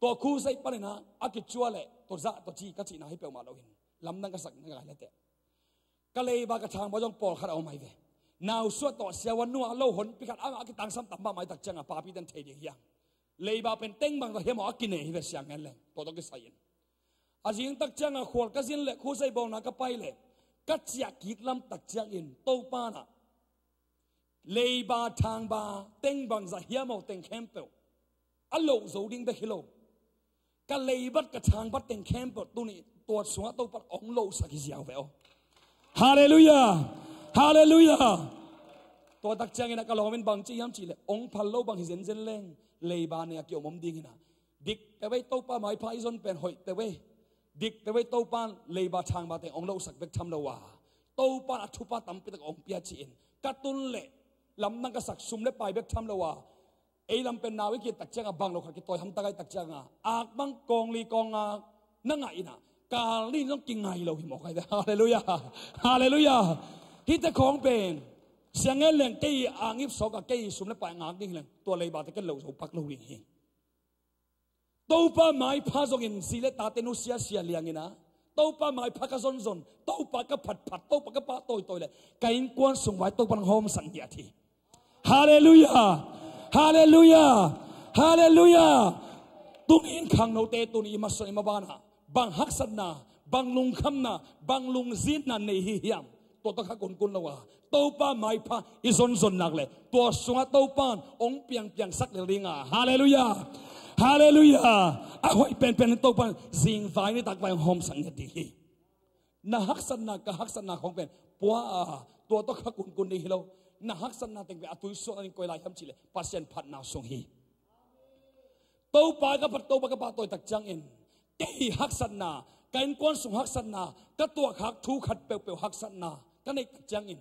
Tua khusei panin ah a kicua leh tua zah tua ci ka cihna hi peuhmah lo in, lamdang ka sak na ngai leteh. Ka leiba ka thangba zong pawlkhat a om ahi ve. Nausuah tawh siavuan nungah lo honpi khat amah a kitangsam tam mahmah ahih tak ciangah papi ten thei ding hi hang. Leiba pen teng bangzah hiam aw a kinei hi ve, siang ngen leng tua tawh kisai in. A zing tak ciangah khual ka zin leh khusei bawlna ka pai leh ka ciah kik lam tak ciangin Topa in ah leiba thangba teng bangzah hiam aw teng khempeuh a loh zo ding bek hi lo. Ka leibat ka thangbat teng khempeuh tuni tua sungah Topa hong lohsak hi ziau ve aw. Halleluiah. Halleluiah. Tua tak ciangin ah ka lawm in bang ci hiam cih leh, hong phal lo bang hi zenzen leng leiba nei a kiom om ding hi in ah. Dik teh vei, Topa maipha i zon pen hoih teh vei. Dik teh vei, Topan leiba thangba teng hong lohsak bek tham lo a, Topan a thupha tampi tak hong pia ci-in ka tun leh lamdang ka sak, sum le pai bek tham lo a, ei lam pen nau i kit tak ciangah bang lo khat kitawi hamtak ahih tak ciangah ak bang kawngli kawnga na ngah in ah kal ni zong kingai lo hi mawk ahi ve. Halleluiah. Halleluiah. Hite khawng pen siang ngen leng kei a ngip sawk a, kei sum le pai ngak ding hi leng tua leiba teh ken loh zo pak lo ding hi. Topa maipha zongin zi le tate nusia sia liangin ah, Topa maipha ka zonzon, Topa ka phatphat, Topa ka pahtawitawi leh ka innkuan sung vai Topa nang hawmsak ngiat hi. Halleluiah. Halleluiah. Halleluiah. Tuni in khangnote tuni i masuan i mabanah bang haksatna, bang lungkhamna, bang lungzinna nei hi hiam? Tua tawh kha kunkun lo a, Topa maipha i zonzon nak leh tua sungah Topan hong piangpiangsak lel ding a. Halleluiah. Halleluiah. A hoih penpen in Topan zingvai nitak vai hong hawmsak ngiat ding hi. Na haksatna, ka haksatna khawng pen pua a, tua tawh kha kunkun ding hi lo. Na haksatna teng pen a tuisuahna ding koi lai hiam cih leh Pasian phatna sung hi. Topa ka phat, Topa ka pahtawi tak ciangin kei haksatna, ka innkuan sung haksatna, ka tuahkhak thu khat peuhpeuh haksatna ka neih tak ciangin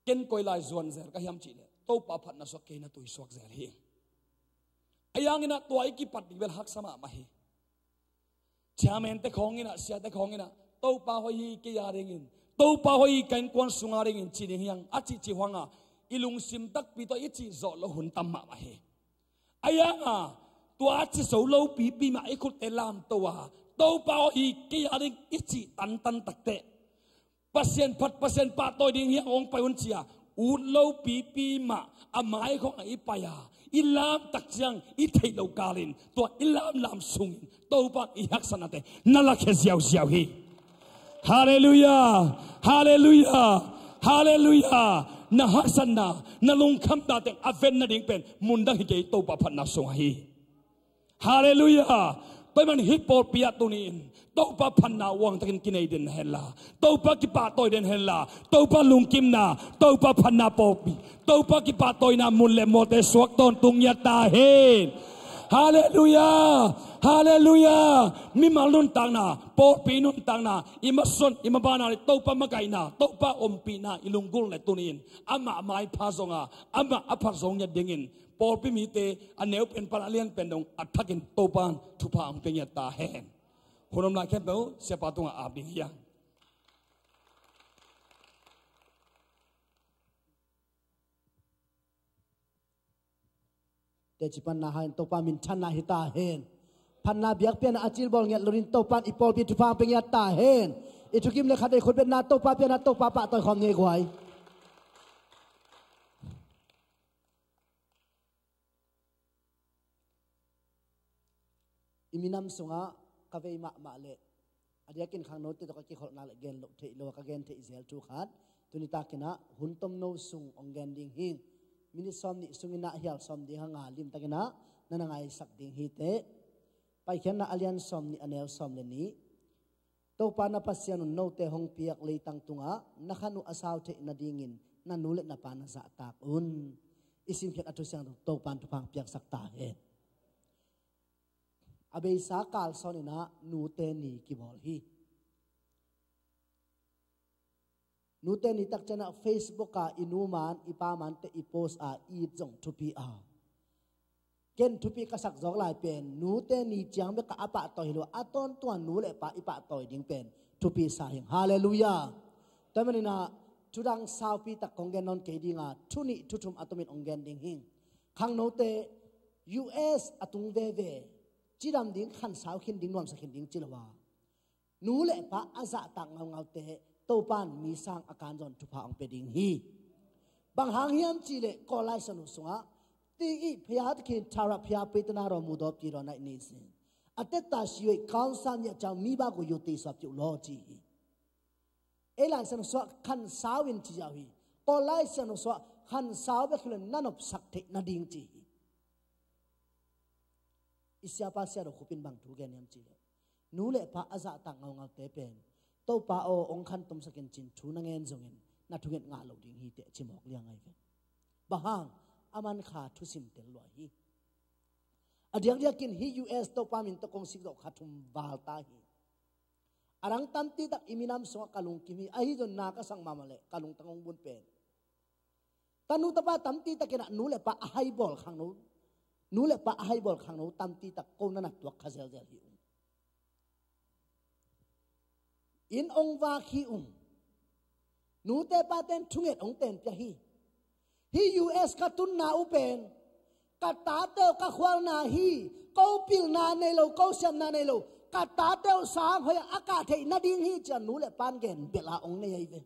Ken koi lai zuan zel ka hiam cih leh Topa phatna suak kei na tui suak zel hi. A yang inah tua i kipat ding bel haksa mahmah hi. Chairman te khawng inah, sia te khawng inah, Topa hoih hi kei a dingin, Topa hoih hi ka innkuan sung a dingin ci ding hiang a cihcih huanga i lungsim takpi tawh i cih zawh loh hun tam mahmah hi. A yanga tua a ci zo lo pipi mah i khutte lamto a, Topa hoih hi kei a ding i cih tantan takteh Pasian phat, Pasian pahtawi ding hiang hong pai un cia ut lo pipi mah a mai khawng a i pai a, i lam tak ciang i theih lo kalin tua i lamlam sungin Topa i haksatnate na lakhia ziauziau hi. Halleluiah. Halleluiah. Halleluiah. Na haksatna, na lungkhamna teng a ven nading pen mundang hi kei, Topa phatna sungah hi. Halleluiah. Tua man hih pawlpi ah tuni-in Topa phatna uangtakin kinei den henla, Topa kipahtawi den henla, Topa lungkimna, Topa phatna pawlpi, Topa kipahtawina mun le mawte suak tawntung ngiat ta hen. Halleluiah. Halleluiah. Mimal nuntakna, pawlpi nuntakna, i masuan i mabana le Topa makaihna, Topa ompihna i lunggulh le tuni-in amah maipha zonga amah a phat zo ngiat dingin pawlpi mite a neu pen pan a lian pen dong a thakin Topan thupha hong pia ngiat ta hen. Hun om lai khempeuh siapa tungah ap ding hiang. Teci panna hai Topa minthanna hi ta hen. Phatna biakpiakna a cilbawl ngiat loin Topan i pawlpi thupha hong pia ngiat ta hen. I thukim le khatvei khutbetna Topa piakna Topa pahtawi khawm ni guai. I minam sungah ka vei mahmah leh a diakin khangnote tawh ka kikholhna le gen loh theih lo a ka gen theih zel thu khat. Tuni takinah hun tomno sung hong gen ding hi. Minit sawm nih sunginah hial sawm ding hanga limtakinah na na ngaisak ding hi teh. Paikhiatna a lian sawm nih a neu sawm le nih. Topa na Pasian un note hong piak leitang tungah na khan uh a sau theih nadingin na nu le na pa na zahtak un. I simkhiat a thusiang Topan thupha hong piaksak ta hen. A beisa kalsawn inah nute ni kibawl hi. Nute ni takcianah Facebook ah i nu man i pa mante i post a it zong thupi a. Ken thupi ka sak zawk lai pen nute ni ciang bek a pahtawi hi lo a, a tawntunga nu le pa i pahtawi ding pen thupi sa hing. Halleluiah. Tua maninah thudang saupi tak kong gen nawn kei dinga thu nih thu thum a tomin hong gen ding hing. Khangnote U S a tung veve cidam ding, khansau khin ding, nuamsa khin ding ci lo a, nu le pa a zahtak ngaungaute Topan mi sang a kanzawn thupha hong pia ding hi. Bang hang hiam cihleh Kawllai sianu sungah ti i phaya takin thara phaya peitana raw mudawp ti raw naih ni sin a tetta siwei kaunsa nia ciang mi baku yu ti suap ciu law ci hi. Ei lai sianu suah khansau in ci ziau hi. Kawllai sianu suah khansau bek hi lo na nopsak theih nading ci hi. I siapa siado khupin bang thu gen hiam cihleh nu le pa a zahtak ngaungaute pen Topa aw hong khantomsak in cin thu na ngen zongin na thunget ngah lo ding hi teh ci mawk liang ai ve. Bang hang a man kha thusim tel lua hi. A diakdiakin hi U S Topa min tawh kong sik zawh kha thum val ta hi. A dang tampi tak i minam sungah ka lungkim hi. Ahi zong na ka sang mahmah leh ka lungtang hong bun pen tanu tapa tampi takinah nu le pa a haibawl khangno, nu le pa a haibawl khangno tampi tak ko na na tuak kha zelzel hi ung. In hong vak hi ung. Nute paten thunget hong tenpia hi. Hi U S ka tunna uh pen ka tate uh ka khualna hi. Ko pilna nei lo, ko siamna nei lo, ka tate uh sang hoih a kah theih nading hi ci-a nu le pan gen belh a hong nei ahi ve.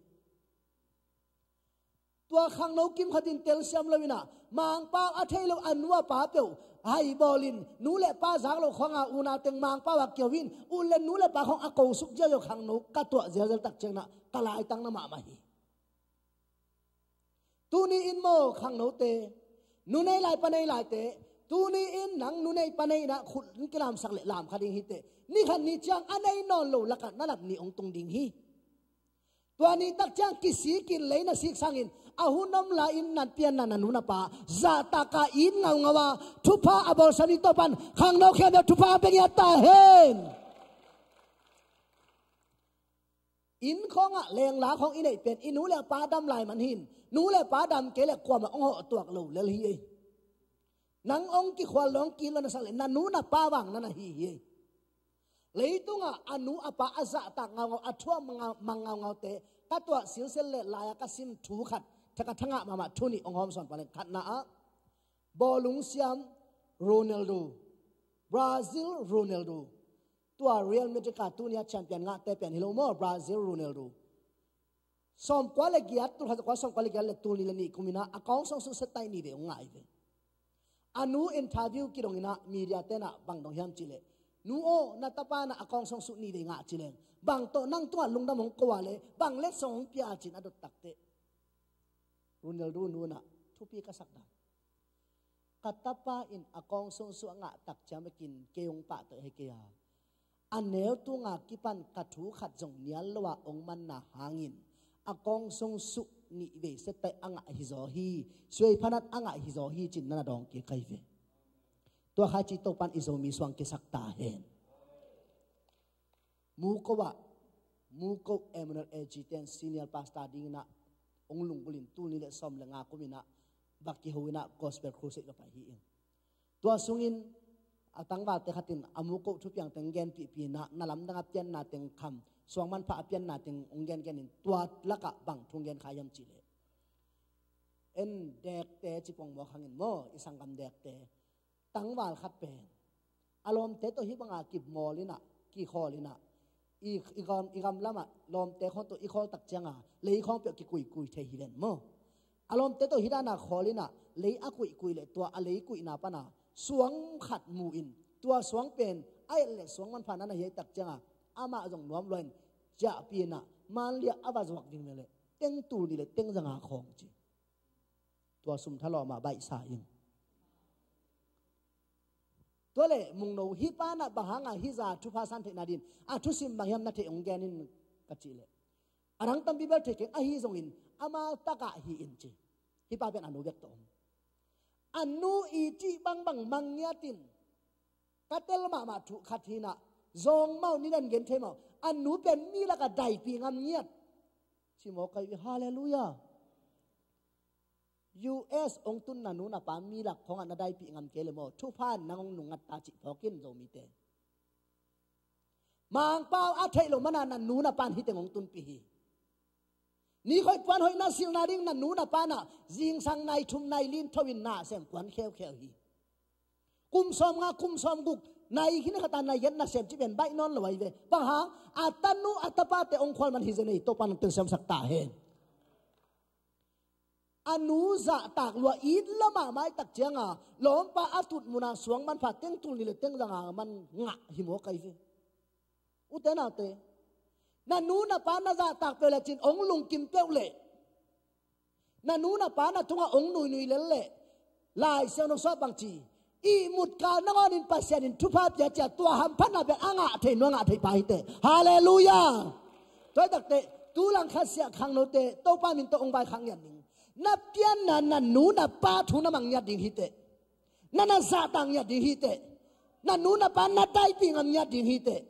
Tua khangno kim khatin telsiam loinah Mangpau a thei lo a nu a pa peuh haibawlin nu le pa zak lo khuanga unau teng Mangpau a kio in ut le nu le pa khong a kosuk ziazia khangno ka tuah zialzial tak cianginah ka laitang na mahmah hi. Tuni in maw khangnote, nu nei lai pa nei laite, tuni in nang nu nei pa nei inah khut in kilamsak le lam kha ding hi teh. Ni khat ni ciang a nei nawn lo lakah na lap ni hong tung ding hi. Tua ni tak ciang kisik in lei na sik sangin a hun om lai-in na pianna na nu na pa zahtaka in ngaungau a thupha a bawlsiam ni Topan khangno khempeuh thupha a pia ngiat ta hen. Inn khawngah lengla khawng i neih pen i nu le pa dam lai man hin Nu le pa dam kei le kuamah ong hawh tuak lo lel hi ei. Nang ong kikhual lo ong kilo na sak le na nu na pa vang na na hi hi ei. Leitungah a nu a pa a zahtak ngaungau a thuak mangaungaute ka tuah silsel le lai-a ka sim thu khat thaka thangah mahmah thu nih ong hawm sawn pah le khatna ah bawlung siam Ronaldo, Brazil Ronaldo. Tua Real Madrid ka tunia champion ngahte pen hi lo maw, Brazil Ronaldo. Sawmkua le giat, tulkhat zakua sawmkua le giat le tulni le nih kuminah a kawngsong suh settaih nivei ong ngah hi ve. A nu interview kidonginah media tenah bang dong hiam cihleh, nu aw, na tapa na a kawngsong suh nivei ngah cileng bang tawh nang tungah lungdam ong ko a le bang letsong ong pia a cin a dot takteh Ronaldo nunah thupi ka sak dan. Ka tapa in a kawngsong suh a ngah tak ciang bekin kei ong pahtawi hi kei a, a neu tunga kipan ka thu khat zong nial lo a ong manna hangin a kawngsong suh nih vei settaih a ngah hi zaw hi. Suai phanat a ngah hi zaw hi cin nana dawng kei kai ve. Tua khai ci Topan i Zomi suang kisak ta hen. Muko ah, Muko Emmanuel A G ten senior pastor dinginah ong lunggulhin tulni le sawm le nga kuminah baki hoinah gospel crusade va pai hi in. Tua sungin a tangvalte khatin a Muko thupiang teng genpihpinah na lamdang a pianna teng kham suang manpha a pianna teng ong gengenin tua lakah bang thu ong gen kha hiam cihleh, en dekte cipong mawk hangin maw, i sanggam dekte tangval khat pen a lawmte tawh hih banga kimawlinah kikhawlinah i, i, gam, i gam lamah lawmte khawng tawh i khawl tak cianga lei khawng peuh kikuikui thei hi ven maw. A lawmte tawh hih dana khawlinah lei a kuikui le tua a lei kuihna pana suang khat mu in tua suang pen a et le suang manpha nana hiai tak cianga amah zong nuam luain ciahpinah manliah a va zuak ding ve le teng tulni le teng zanga khawng ci. Tua sum thalawh mah baihsa in. Tua le mungno hih pana bang hanga hih za thupha san theihna din a thusim bang hiam na theih ong genin ka cih leh, a dang tampi bel thei keng ahi zongin amau takah hi in ci. Hih pa pen a nu bek tawh om. A nu i cih bangbang mang ngiatin ka tel mahmah thu khat hinah zawng mau nidan gen thei mau a nu pen mi lakah daipih ngam ngiat. Ci maw kai ve, halleluiah. U S ong tun na nu na pa mi lak khawngah na daipih ngam kei le maw, thupha in nang ong nungngat ta cih phawkin Zomite. Mangpau a theih loh mana na nu na pan hiteng ong tunpih hi. Ni khoih puan hoih na silna ding na nu na panah zingsang nai thum nai lin thoin na sem puan kheukheu hi. Kum sawm nga kum sawm guk nai khin khata nai giat na sem ci pen baih nawn lo ahi ve. Bang hang a tanu a tapate ong khual man hi zenei Topa nang telsiamsak ta hen. A nu zahtak lua it lamah maitak cianga lawmpa a tut muna suang manpha teng tulni le teng zanga man ngah hi maw kai ve. Ute naute, na nu na pa na zahtak peuh le cin ong lungkim peuh le na nu na pa na tungah ong nuinui lel le Lai Siangtho suah bang ci, ihmut kal nangawnin Pasian in thupha pia cia tua hamphatna bel a ngah thei nua ngah thei pa hiteh. Halleluiah. Tua hi takteh tu langkhat siah khangnote Topa min tawh ong vaikhak ngiat ding. Na pianna na nu na pa thu na mang ngiat ding hiteh. Na na zahtak ngiat ding hiteh. Na nu na pa na daipih ngam ngiat ding hiteh.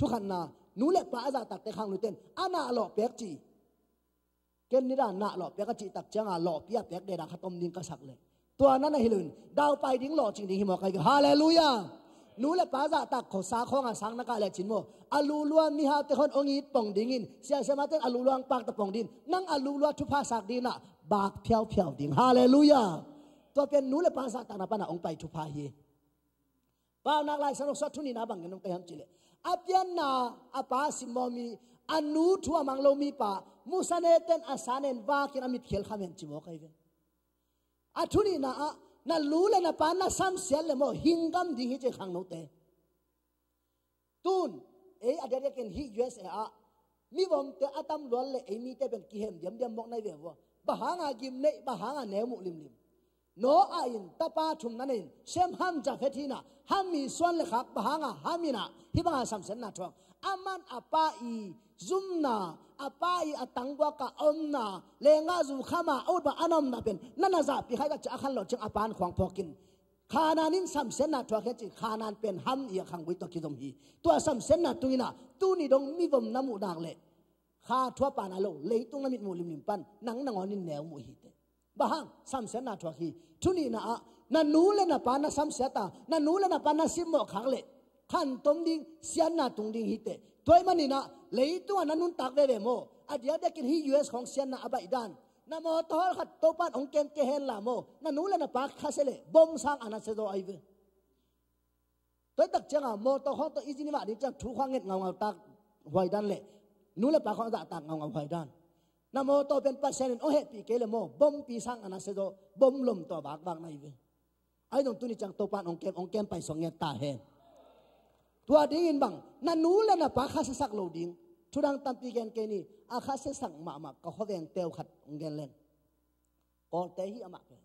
Thukhatna, nu le pa a zahtakte khangnoten a nah lawh pek ci. Ken nida nah lawh pek a cih tak cianga lawhpi a pek deda khat om ding ka sak leh tua na na hi loin daupai ding lawhcing ding hi maw kai ve. Halleluiah. Nu le pa zahtak khawsa khawngah sang na kah le cin maw, a luhlua mihaute khawng ong it pong dingin siasiamaten a luhlua ong pakta pong dingin nang a luhlua thupha sak dinginah bak phiauphiau ding. Halleluiah. Tua pen nu le pa zahtakna pana ong pai thupha hi. Paunak Lai Siangtho suah thu nihna bang ngen ong kai hiam cihleh, a pianna a pa simmawh mi, a nu thu a mang lo mipa musaneten a sanen vakin a mitkhial khamen ci maw kai ve. A thu nihna ah na lu le na pa na samsiat le maw hinggam ding hi ci khangnote. Tun ei a diakdiakin hih U S A ah mivomte a tam luat le ei mite pen kihem diamdiam mawk nai ve vua. Bang hanga gim neih, bang hanga neu muh limlim. Noah in tapa thum na nei in Shem, Ham, Jafet hinah Ham i suan le khak bang hanga Ham inah hih banga samsiatna thuak. Aman a pa i zumna, a pa i a tangguaka omna, lengah zu khama a ut bang a na omna pen na na zahpih khaih tak ciah a khan lawh ciang a pan khuang phawkin Khanaan in samsiatna thuak hi a ci. Khanaan pen Ham i a khanggui tawh kizom hi. Tua samsiatna tunginah tuni dong mivom na muh dak leh Kha thuak pan a lo, leitung na mitmuh limlim pan nang nangawn in neu muh hi teh. Bang hang, samsiatna thuak hi. Thu nihna ah, na nu le na pa na samsiat a, na nu le na pa na simmawh khak leh khantom ding, siatna tung ding hi teh. Tua ahih manin ah, leitung ah na nuntak veve maw? A diakdiakin hih U S khawng siatna a baih dan, na mawtaw hawlkhat Topa'n hong kem kei hen la maw? Na nu le na pa khasia leh bom sang a na sia zaw ahi ve. Tua hi tak ciangin mawtaw khawng tawh i zi ni mah ding ciang thu khawng nget ngaungau tak huai dan leh, nu le pa khawng zahtak ngaungau huai dan. Na mawtaw pen Pasian in hong hehpih kei leh maw, bompi sang a na sia zaw, bom lom tawh a vakvak na hi ve. Ahi zong tuni ciang Topa'n hong kem, hong kem paisuak ngiat ta hen. Tua dingin bang, na nu le na pa khasiasak lo ding. Thudang tampi gen kei ni, a khasiasak mahmah ka khuaveng teu khat hong gen leng. Kawlte hi amah pen.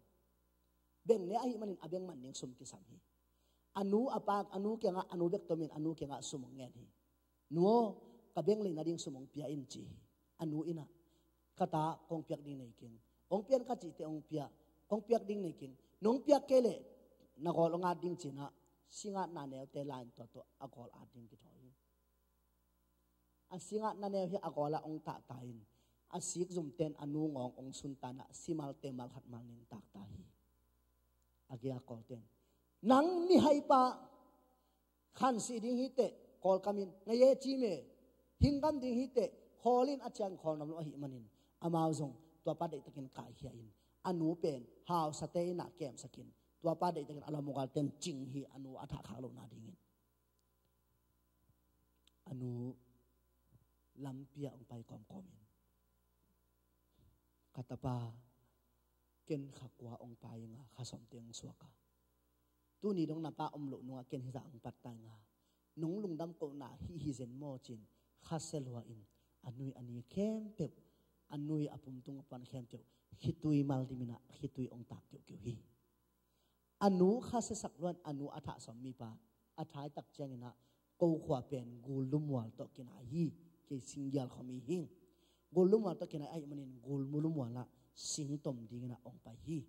Beng ne ahih manin a beng man ding sum kisam hi. A nu a pa, a nu kiangah, a nu bek tomin a nu kiangah sum hong ngen hi. Nu aw, ka beng lei nading sum hong pia in ci hi. A nu in ah, ka ta, kong piak ding nei keng. Hong pia in ka cih teh hong pia, kong piak ding nei keng. Nong piak kei leh na gawl hong at ding ci-in ah, singatna neute la-in tua tawh a gawl at ding kithawi hi. A singatna neu hi a gawl ah hong tahta in, a sikzumte'n a nu ngawng hong sunta in ah, simal temal khat mal ning takta hi. A gei a kawlte'n, nang mihaipa, khansih ding hi teh, kawlkam in, na ye ci me, hinggam ding hi teh, khawl in, a ciang khawl nuam lo ahih manin, amau zong tua pa deihtakin kaikhia in, a nu pen hausate in ah kemsak in, tua pa deihtakin a lam uh galte'n cing hi, a nu a thah khak lohna dingin. A nu lampi ah hong pai kawmkawm in, ka tapa, ken kha kua hong pai ing a, kha sawmte hong suak a, tuni dong na pa om loh nungah ken hih zah hong pat ta ing a, nong lungdam kohna hih hi zen maw ci-in, khasia lua in, a nui a ni khempeuh, a nui a pum tung a puan khempeuh, khitui mal dim in ah, khitui hong tak keuhkeuh hi. A nu khasiasak lua in, a nu a thah sawm mipa, a thai tak ciangin ah, ko khua pen gul lumual tawh kinai hi, kei singgial khuami hi. Gul lumual tawh kinai ahih manin gul lumual ah sing tom dingin ah hong pai hi.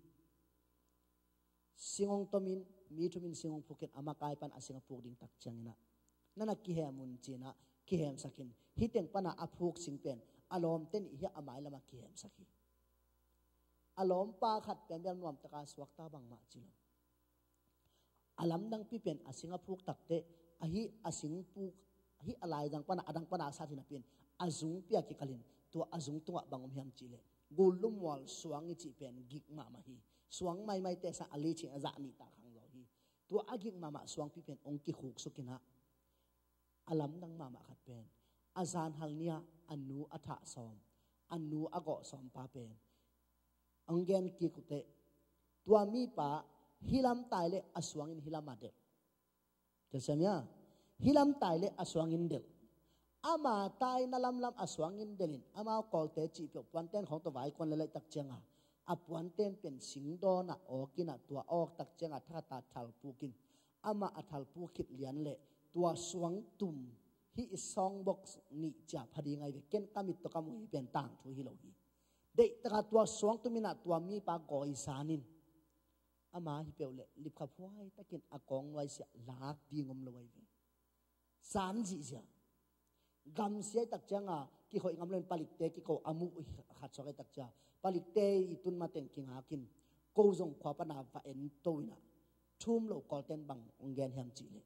Sing hong tom in, mi thum in sing hong phuk in, a makai pan a sing a phuk ding tak ciangin ah, na na kihem un ci-in ah, kihemsak in, hih teng pan a a phuk sing pen a lawmte nih hi a, a mailam ah kihemsak hi. A lawmpa khat pen bel nuamtak a suakta, bangmah ci lo. A lamdangpi pen a sing a phuk tak teh, ahi a sing phuk, ahi a laizang pan a, a dang pan a sat hi napi in, a zungpi ah kikal in, tua a zung tungah bang om hiam cih leh, gul lumual suang i cih pen gik mahmah hi. Suang maimaite sang a licin a zah nih tak hang zaw hi. Tua a gik mahmah suangpi pen hong kikhuksuk in ah, a lamdang mahmah khat pen, a zanhal ni-ah a nu a thah sawm, a nu a gawh sawm pa pen, hong gen kik uh teh, tua mipa hih lam tai leh a suang in hih lam ah delh. Telsiam hia? Hih lam tai leh a suang in delh. Ama taina lamlam a suang in delh in, amau kawlte cih peuh puanten khawng tawh vaikuan leh laih tak ciang a, a puanten pen singdawn ah awk in ah, tua awk tak ciang a thakhat a thal puk in, amah a thal puk khit lian leh tua suang tum, hih i sawng box nih cia pha ding ahi ve, ken ka mit tawh ka muh hi pen tangthu hi lo hi. Deihtak a tua suang tum in ah tua mipa gawi san in, ama hi peuh leh lipkhaphuai takin a kawng nuaisiah lak ding om lo ahi ve. Zan zihziah. Gamsia i tak ciang a, kikhoih ngam lo in palikte kiko a muh khat suak i tak ciang, palikte i tun mateng kingak in, ko zong khua pan a va ento in ah, thu um lo kawlten bang hong gen hiam cih leh,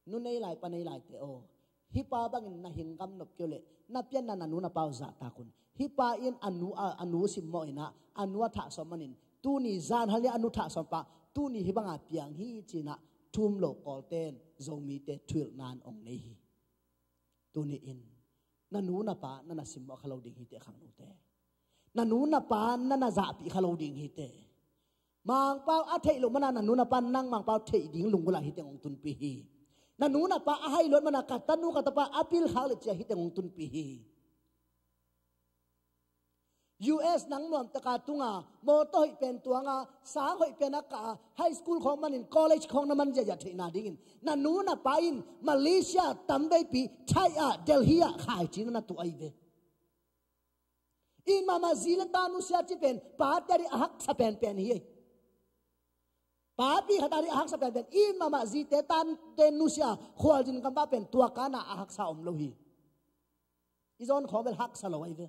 nu nei lai pa nei laite aw, hih pa bangin na hinggam nop kei uh leh, na pianna na nu na pa uh zahtak un. Hih pa in a nu, a, a nu simmawh in ah, a nu a thah sawm manin, tuni zanhal ni a nu thah sawm pa, tuni hih bang a piang hi ci-in ah, thu um lo kawlten Zomite thuhilhna in hong nei hi. Tuni in, na nu na pa na na simmawh kha lo ding hi teh, khangnote. Na nu na pa na na zahpih kha lo ding hi teh. Mangpau a theih loh man a na nu na pa nang Mangpau theih ding lunggulh ah hih teng hong tunpih hi. Na nu na pa a hai luat man a ka tanu ka tapa a pilkhak leh ci-a hih teng hong tunpih hi. U S nang nuamtak a tung a, mawtaw hoih pen tuang a, sang hoih pen a kah a, high school khawng man in college khawng na man ziahziah theihna dingin, na nu na pa in Malaysia tamveipi, Thai ah, Delhi ah khaici na na tuh ahi ve. Inn mahmah zi le ta nusia cih pen, pate ading a haksa penpen hi. Papi khat ading a haksa penpen, inn mahmah zite tate nusia, khualzin gampa pen tua kana a haksa om lo hi. I zawn khawng bel haksa lo ahi ve.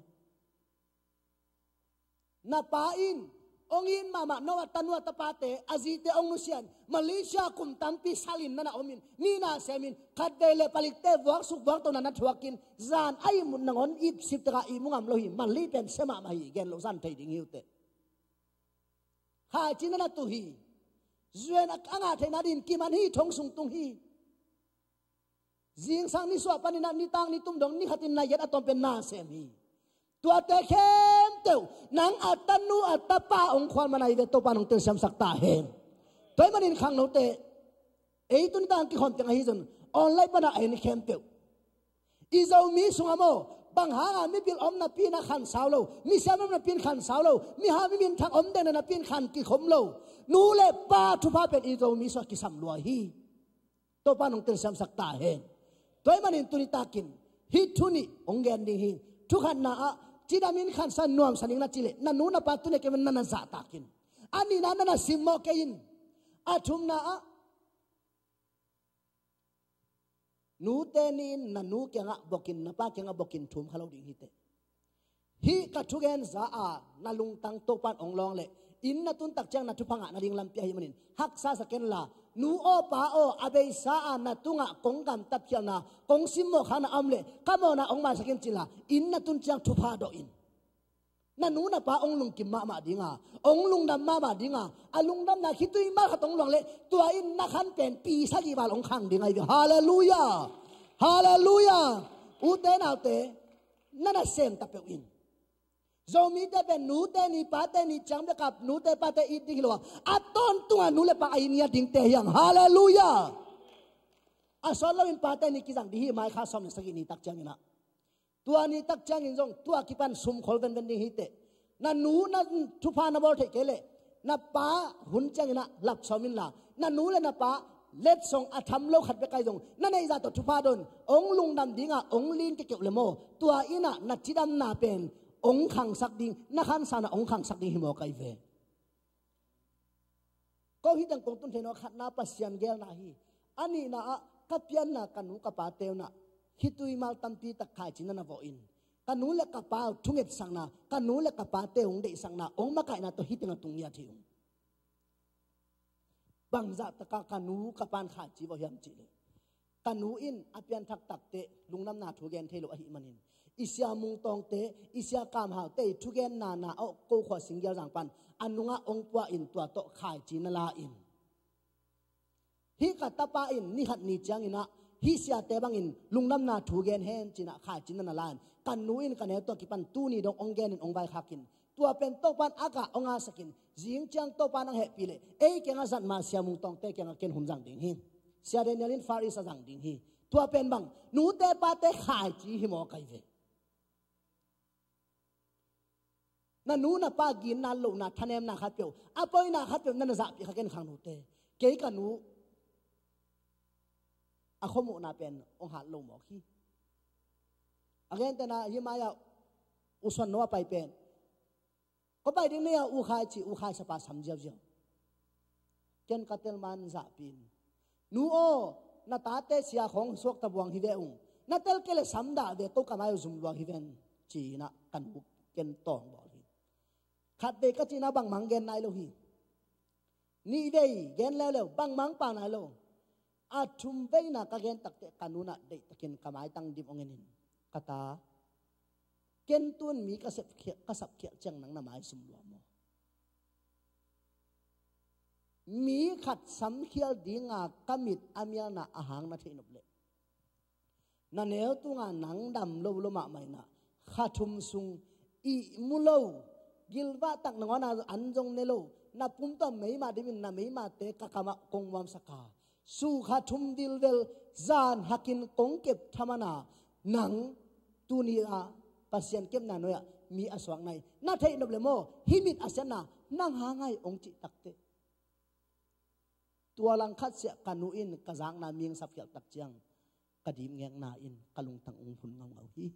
Na pa in hong it mahmah, no a tanu a tapate, a zite hong nusian, Malaysia kum tampi salin na na omin, mi na semin, khatvei le palikte vuaksuk vuaktona na thuakin, zan a ihmut nangawn ipsip taka ihmu ngam lo hi. Mali pen sia mahmah hi, gen lo zan thei ding hi uh teh. Khaici na na tuh hi. Zuan a ngah theihna dingin kiman hi, thong sung tung hi. Zingsang nisuah panin ah nitak nitum dong nikhatin na yet a tawm pen na sem hi. Tuate khempeuh nang a tanu a tapa hong khual man ahi ve. Topa nong telsiamsak ta hen. Tua ahih manin khangnote, ei tuni tak kikhawm teng ahi zong online pana en khempeuh, i Zomi sungah maw, bang hanga mibil om napi-in a khansau lo, misiam om napi-in khansau lo, miha miminthang om dena napi-in khan kikhom lo. Nu le pa thupha pen i Zomi sungah kisam lua hi. Topa nong telsiamsak ta hen. Tua ahih manin tuni takin hih thu nih hong gen ding hi. Thukhatna ah, cidamin khansa nuamsa ning na cih leh, na nu na pa tuni a kei na na zahtakin, a nihna na na simmawh kei in. A thumna ah, nute ni in na nu kiangah bokin, na pa kiangah bokin thum kha lo ding hi teh. Hih ka thugen za a na lungtang Topan hong lawng leh, inn na tun tak ciang na thupha ngah nading lampi ahih manin haksa sa ken la, nu aw pa aw, a beisa a na tungah kong gamtat khialhna, kong simmawh khakna a om leh, ka mawhna hong maisak in ci la, inn na tun ciang thupha dawh in. Na nu na pa hong lungkim mahmah dinga, hong lungdam mahmah dinga, a lungdamna khitui mal khat hong luang leh, tua in na khan pen pi sagih val hong khang ding ahi ve. Halleluiah. Halleluiah. Ute naute, na na sem ta peuh in. Zomite pen nute ni pate ni ciang bekap nute pate it ding hi lo a, a tawntunga nu le pa a it ni a dingte hi hang. Halleluiah. A sawt loin pate ni kizang ding hi, mai kha sawm le sagih ni tak ciangin ah. Tua ni tak ciangin zong tua kipan sum khol venven ding hi teh. Na nu na thupha na bawl theih kei leh, na pa hun ciangin ah lap sawm in la, na nu le na pa letsong a tham lo khat bek ahi zong, na neih zah tawh thupha dawh in, hong lungdam dinga hong lin kekeuh le maw, tua in ah na cidamna pen hong khangsak ding, na khansa na hong khangsak ding hi mawk ahi ve. Ko hih teng kong tun thei nawn, khatna Pasian geelna hi. A nihna ah, ka pianna ka nu ka pate un ah, khitui mal tampi tak khaici na na vawh in. Ka nu le ka pa thungetsakna, ka nu le ka pate hong deihsakna, hong makaihna tawh hih teng a tung ngiat hi ung. Bangzah taka ka nu ka pan khaici vawh hiam cih leh, ka nu in a pianthak takteh lungdamna thu gen thei lo ahih manin, i Sia Mung Tawngte, i Sia Kam Haute i thugenna na awh, ko khua Singgial Zang pan a nungah hong pua in tua tawh khaici na la in. Hih ka tapa in ni khat ni ciangin ah hih siate bangin lungdamna thu gen hen ci-in ah khaici na na la in, ka nu in ka neu tawh kipan tuni dong hong gen in hong vaikhak in. Tua pen Topan a gah hong ngahsak in, zing ciang Topan hong hehpih leh, ei kiangah zat ma Sia Mung Tawngte kiangah ken hun zang ding hi. Sia Daniel in Far East a zang ding hi. Tua pen bang, nute pate khaici hi mawk ahi ve. Na nu na pa ginna lohna, thanemna khatpeuh, a poina khatpeuh na na zahpih kha ken khangnote. Kei ka nu a khuamuhna pen hong hat lo mawk hi. A gentehna hih mai-ah U Suan No a pai pen, ko pai ding nei a, U Khai ci, U Khai sapa sam ziauziau. Ken ka tel man zahpih in, nu aw, na tate sia khawng suakta buang hi ve ung. Na tel kei leh sam dah ve, ko ka mai uh zum luang hi ven, ci-in ah ka nu ken tawng bawl hi. Khatvei ka cihna bangmah gen nai lo hi. Nihvei gen leuleu, bangmah pau nai lo. A thumveina ka gen takteh ka nu in ah deihtakin ka maitang dim hong en in, ka ta, ken tun mi ka sep khial, ka sap khial ciang nang na mai zum lua maw? Mi khat samkhial dinga ka mit a mialna a hang na theih nop leh, na neu tunga nang dam lo lo mahmah in ah, kha thum sung ihmu lo, gilvah tak nangawn a an zong ne lo, na pum tawh meima dimin na meimate ka kamah kong muamsak a, sukha thum vilvel zan hakin kong kep thaman a, nang tuni-ah Pasian kepna nuai-ah mi a suak nai na theih nop leh maw, hih mit a siatna nang hang ahi hong cih takteh, tua langkhat siah ka nu in ka zakna mi hong sap khial tak ciang, ka dipngekna in ka lungtang hong phun ngaungau hi.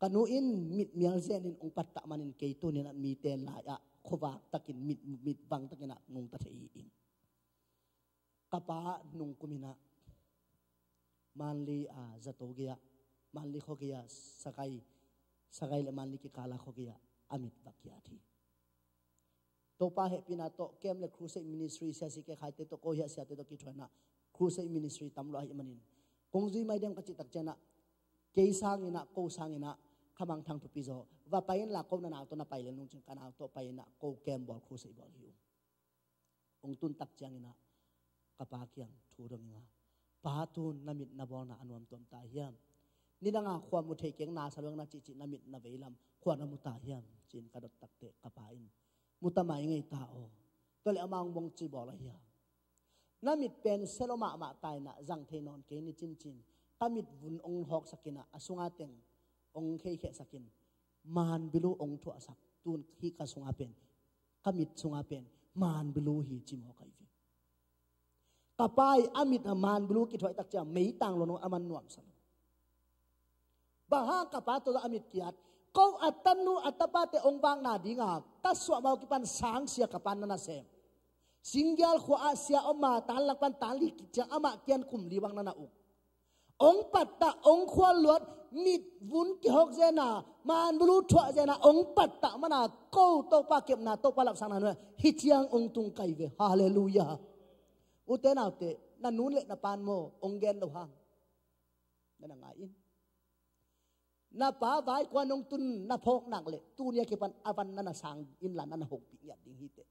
Ka nu in mitmial zenin hong pattah manin kei tuni-in ah mite lai-ah khuavak takin mit, mitvang takin ah nungta thei hi ing. Ka pa nungkum in ah Manli a zato gei-ah Manli khuagei ah, Sagai, Sagai le Manli kikala khuagei ah a mit va kiat hi. Topa hehpihna tawh camp le crusade ministry, siasi kekhaite tawh, ko hiah siate tawh kithuanah crusade ministry tam lua ahih manin, kong zui mai dem ka cih tak ciangah, kei sanginah, ko sanginah, khamangthang thupi zaw va pai inla, ko na nau tawh na pai le nungcin ka nau tawh pai inah, ko camp bawl, crusade bawl hi ung. Ong tun tak cianginah ka pa kiang thu dong inga, "Pa, tun na mit na bawlna a nuam tuam ta hiam? Nidanga khua mu thei keng, na sa luang na cihcih na mit na veilam khua na mu ta hiam?" Ci-in ka dot takteh ka pa in, "Mu ta mai ngei ta aw. Tua le amah ong bawng ci bawl ahi a. Na mit pen selo mahmah ta inah, zang thei nawn kei ni cincin. Ka mit vun ong hawksak inah, a sunga teng ong kheikhehsak in, manbilu ong thuahsak. Tun hih ka sunga pen, ka mit sunga pen manbilu hi," ci mawk ahi ve. Ka pa i a mit a manbilu kithuah tak ciang meitang lo nong a man nuamsa lo. Bang hang ka pa tawh a mit kiat? Ko a tanu a tapate ong vakna dinga ka suahmau kipan sangsia ka pa na nasem. Singgial khua ah sia om a, tan lak pan tan li kiciang, amah kian kum li bang na na uk. Ong pattah, ong khual luat, mit vun kihawk zena, manbulu thuah zena ong pattah mana, ko Topa kepna, Topa lapsangna nuai hih ciang ong tung kai ve. Halleluiah. Ute naute, na nun le na pan maw ong gen lo hang? Na na ngai in. Na pa vai kua nong tun na phawk nak le, tuni a kipan a van na na sang inla, na na hopih ngiat ding hi teh.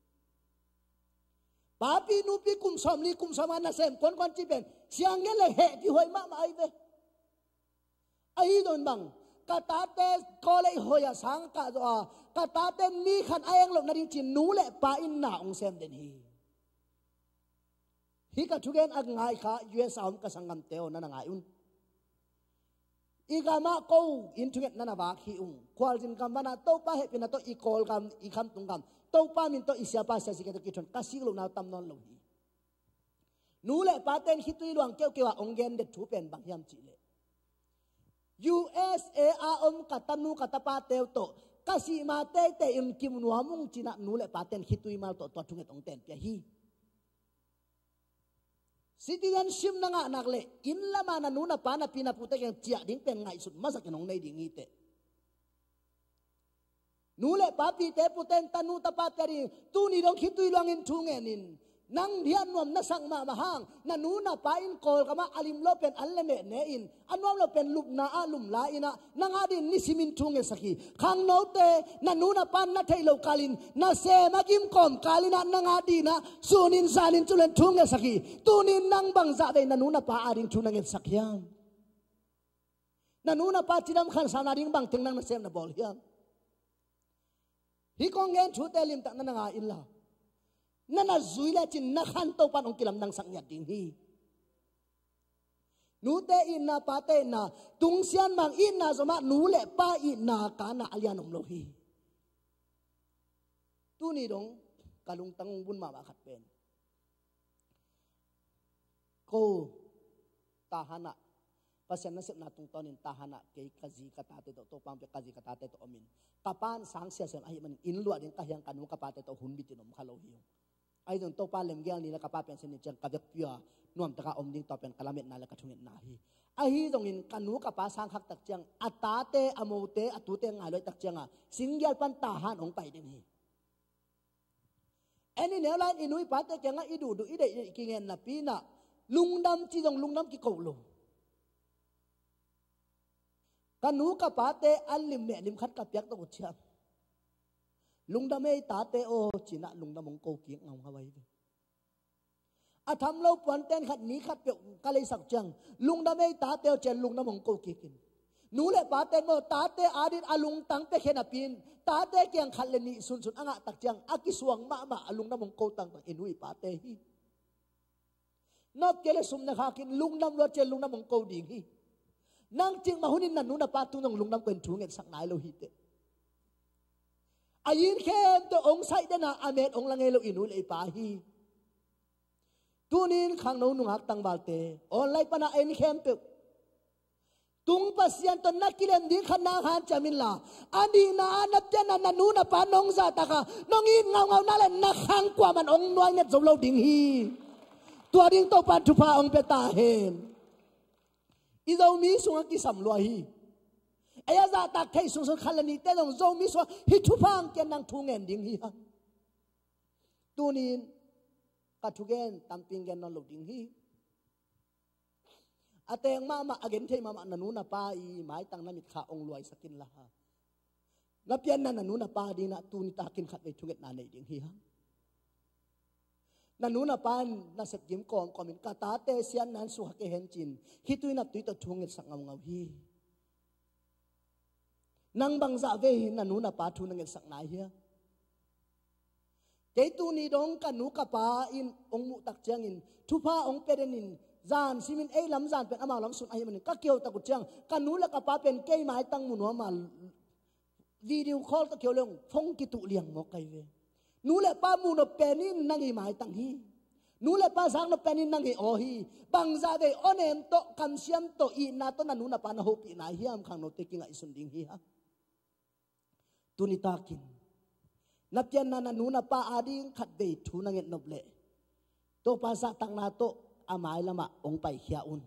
Papi nupi kum sawmli kum sawmnga na sem kuankuan ci pen siang ngen le heh kihuai mahmah ahi ve. Ahi zongin bang, ka tate college hoih a sang kah zaw a, ka tate ni khan a eng loh nading ci-in nu le pa in na ong sem den hi. Hih ka thugen a ngai kha U S A om ka sanggamte aw, na na ngai un. I gamah ko in thunget na na vak hi ung. Khualzin gam vanah Topa hehpihna tawh i Kawlgam, i khamtung gam, Topa min tawh i siapa siasike tawh kithuan ka sik lohna uh tam nawn lo hi. Nu le paten khitui luang keuhkeuh a ong gen det thu pen bang hiam cihleh, U S A a om ka tanu ka tapate uh tawh ka sih ma teitei in kimu nuam ung ci-inah nu le paten khitui mal tawh tua thunget ong tenpih ahi. Citizenship na ngah nak le, inn lama na nu na pa na pi na pute kiang ciah ding pen ngaihsut masakin hong nei ding hi teh. Nu le pa, pite pute in tanu tapate a ding tuni dong khitui luangin thu ngenin, nang hiah nuam na sak mahmah hang, na nu na pa in Kawlgamah a lim lo pen an le meh ne in, a nuam lo pen lupna ah lumla inah, nang a dingin nisimin thu ngetsak hi. Khangnote, na nu na pa na theih lo kalin, na sem a gim kawm kalinah nang a dinah sunin zanin culen thu ngetsak hi. Tunin nang bangzah vei na nu na pa a ding thu na ngetsak hiam? Na nu na pa cidam khansa nading bangteng nang na sem na bawl hiam? Hih kong gen thute limtak na na ngai inla, na na zui lecin na khan Topan hong kilamdangsak ngiat ding hi. Nute itna, pate itna, tungsian mang itna zomah nu le pa itna kana a lian om lo hi. Tuni dong ka lungtang hong bun mahmah khat pen, ko Tahan ah, Pasian nasepna tungtawnin Tahan ah kei ka zi ka tate tawh, Topa hong pia ka zi ka tate tawh omin, ka pan sang siasem ahih manin inn luah ding ka hiang ka nu ka pate tawh hun bitin om kha lo hi ung. Ahi zong Topa lemgel ni le ka pa piansen ni ciang ka vekpi a nuamtaka om ding, tua pen ka lametna le ka thungetna hi. Ahi zongin ka nu ka pa sang khak tak ciang a tate, a mote, a tute ngai luai tak cianga singgial pan Tahan hong pai den hi. En i neu lai-in i nu i pate kiangah i duhduh i deihdeih kingen napi inah lungdam ci zong lungdam kiko lo. Ka nu ka pate an lim meh lim khat ka piak tawh uh ciang, lungdam ei tate aw cinah lungdam hong ko kik ngaungau ahi ve. A tham lo puanten khat ni khat peuh ka leisak ciang, lungdam ei tate aw cian lungdam hong ko kikin, nu le paten maw tate adin a lungtang pia khe napi-in tate kiang khat le nih sunsun a ngah tak ciang a kisuang mahmah a lungdam hong ko tangtang i nu i pate hi. Nop kei le sum na khakin lungdam luat cian lungdam hong ko ding hi. Nang cikmah hunin na nu na pa tung zong lungdam ko in thu ngetsak nai lo hi teh. A yin khempeuh hong saih dena a met hong la ngei lo i nu le i pa hi. Tunin khangno nungak tangvalte online pana en khempeuh tung Pasian tawh na kilem ding khat na hanciam inla, a nihna ah na pianna na nu na pa nong zahtakah nong it ngaungauna le na khang kuaman hong nuai nget zo lo ding hi. Tua ding Topan thupha hong pia ta hen. I Zomi sungah kisam lua hi. Ei a zahtak thei sungsun khat le nihte zong Zomi sungah hih thupha hong kiat nang thu ngen ding hi hang. Tunin ka thugen tampi gen nawn lo ding hi. A teng mahmah, a gen thei mahmah, na nu na pa i maitang na mitkha hong luaisak inla, na pianna na nu na pa dingin ah tuni takin khatvei thungetna nei ding hi hang. Na nu na pa in nasep gim kawmkawm in, ka tate siatna in sukha kei hen ci-in, khitui naptui tawh thu ngetsak ngaungau hi. Nang bangzah vei hi na nu na pa thu na ngetsak nai hiam? Kei tuni dong ka nu ka pa in hong muh tak ciangin thupha hong pia den in, zan simin ei lam zan pen amau lam sun ahih manin ka kiho tak uh ciang ka nu le ka pa pen kei maitang mu nuam a, video call tawh kiho leng phone kituh liang mawk ka hi ve. Nu le pa muh nop pen in nang i maitang hi. Nu le pa zak nop pen in nang i aw hi. Bangzah vei awnem tawh, kamsiam tawh, itna tawh na nu na pa na hopih nai hiam? Khangnote kingaihsun ding hi hang. Tuni takin na pianna na nu na pa ading khatvei thu na nget nop leh, Topa zahtakna tawh a mai lamah hong paikhia un.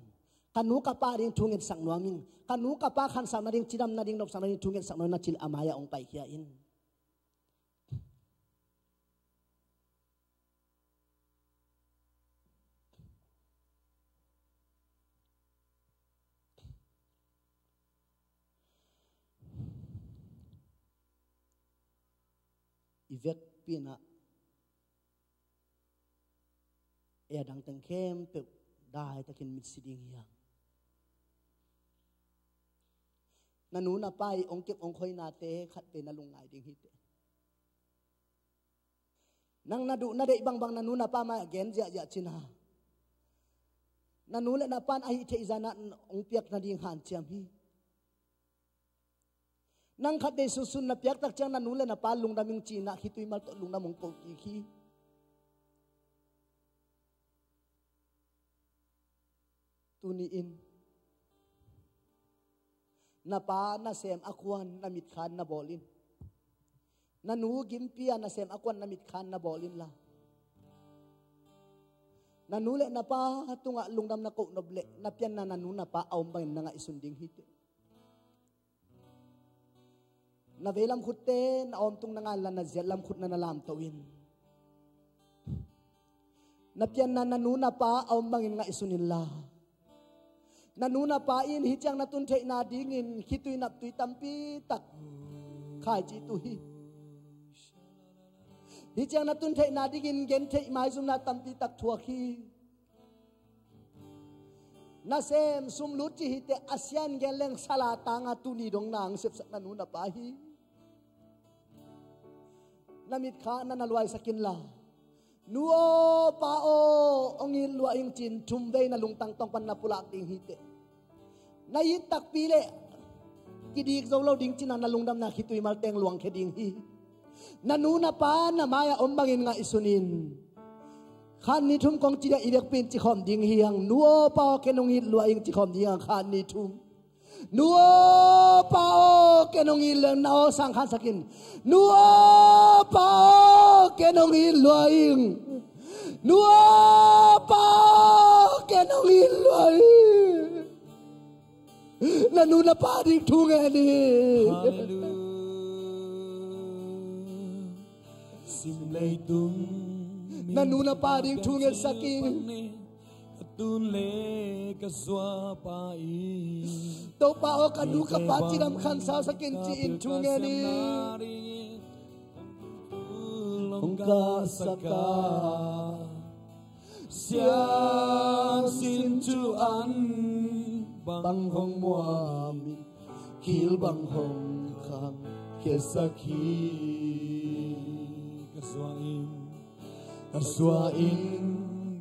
Ka nu ka pa ading thu ngetsak nuam ing. Ka nu ka pa khansau nading, cidam nading, nopsak nading thu ngetsak nuam ing na ci leh a mai-ah hong paikhia in. I vekpi-in ah ei a dang teng khempeuh daitakin mitsi ding hi hang. Na nu na pa i hong kep hong khoinate khatvei na lungngai ding hi teh. Nang na duh na deih bangbang na nu na pa mai-ah gen ziahziah cin a, na nu le na pa in a hih theih zah in ah hong piak nading hanciam hi. Nang khatvei sunsun na piak tak ciang na nu le na pa lungdam ing ci-in ah khitui mal tawh lungdam hong ko kik hi. Tuni-in na pa nasem a kuan na mitkha in na bawl in. Na nu gimpi a nasem a kuan na mitkha in na bawl inla, na nu le na pa tungah lungdam na koh nop leh na pianna na nu na pa a om bangin na ngaihsun ding hi teh. Na veilam khutte na awmtung na ngai inla, na ziatlam khut na na lamto in. Na pianna na nu na pa a om bangin ngaihsun inla, na nu na pa in hih ciang na tun theihna dingin khitui naptui tampi tak khaici uh hi. Hih ciang na tun theihna dingin gentheih maizumna tampi tak thuak hi. Nasem sum lut ci hi teh, a sia in gen leng sala tanga tuni dong nang sepsak na nu na pa hi. Na mitkha na na luaisak inla, nu aw pa aw hong it lua ing ci-in thumvei na lungtang tawng pan na pulak ding hi teh. Na it takpi leh kidik zo lo ding cih na lungdamna khitui mal teng luangkhia ding hi. Na nu na pa na mai-ah om bangin ngaihsun in. Khat ni thum kong ci dia i vekpi in ci khawm ding hi hang. Nu aw pa aw ken hong it lua ing ci khawm ding hi hang, khat ni thum. Nu aw pa aw ken hong it lua ing, na aw sang khansak in. Nu aw pa aw ken hong it lua ing. Nu aw pa aw ken hong it lua ing. Na nu na pa ding thu ngen in. Hallelujah. Sim leitung na nu na pa ding thu ngetsak in. Ka tun le ka zuapa in. Topa aw ka nu ka pa cidam khansausak in ci-in thu ngen in. Hong kahsak a siangsin thu an bang hong muam in, kil bang hong khang khiasak hi. Ka zua in, ka zua in,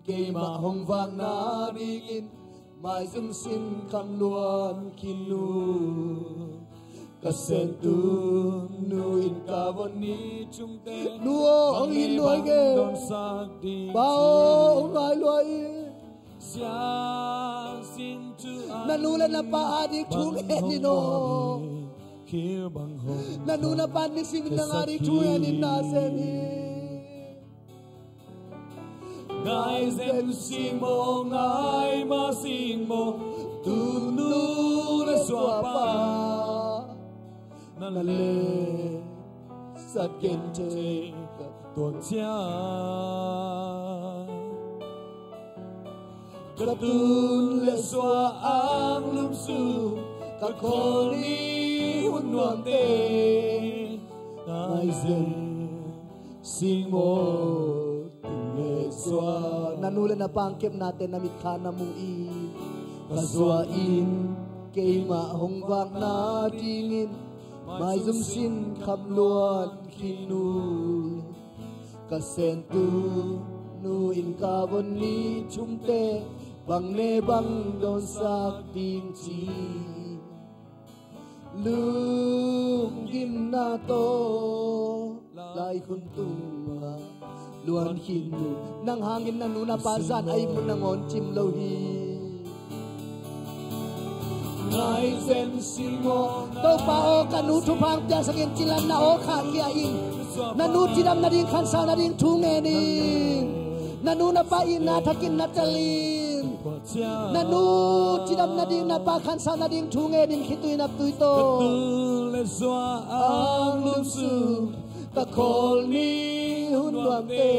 keimah hong vakna dingin maizum sin kham luan khin uh. Ka sentun nu in ka von ni thumte nu aw hong it lua ing e. Pa aw hong ngai lua ing. Na nu le na pa ading thu ngen in aw. Na nu na pa nicing in nang ading thu ngen in na sem hi. Ngai zem sing maw, ngai ma sing maw, tu nu Na lehsat genthei ka tuak ciang, ka tun le sua, anglum sung, ka khawl ni hun nuamte, ngai zen sing maw, tu le sua. Na nu le na pa kepnate na mitkha na mu in, ka sua in keimah hong vak nadingin maizum sin kham luan khin uh hi. Ka sentu nu in ka von ni thumte, bang ne bang dawnsak ding ci, lunggimna tawh laikhun tungah luan khin uh. Nang hangin na nu na pa zan a ihmu nangawn cim lo hi. Ngai zen sing maw. Topa aw, ka nu thupha hong piaksak in, cilan na aw khahkhia in. Na nu cidam nading, khansau nading thu ngen in. Na nu na pa itna thakin na tel in. Na nu cidam nading, na pa khansau nading thu ngen in, khitui naptui tawh. Ka tun le sua, anglum sung, ka khawl ni hun nuamte,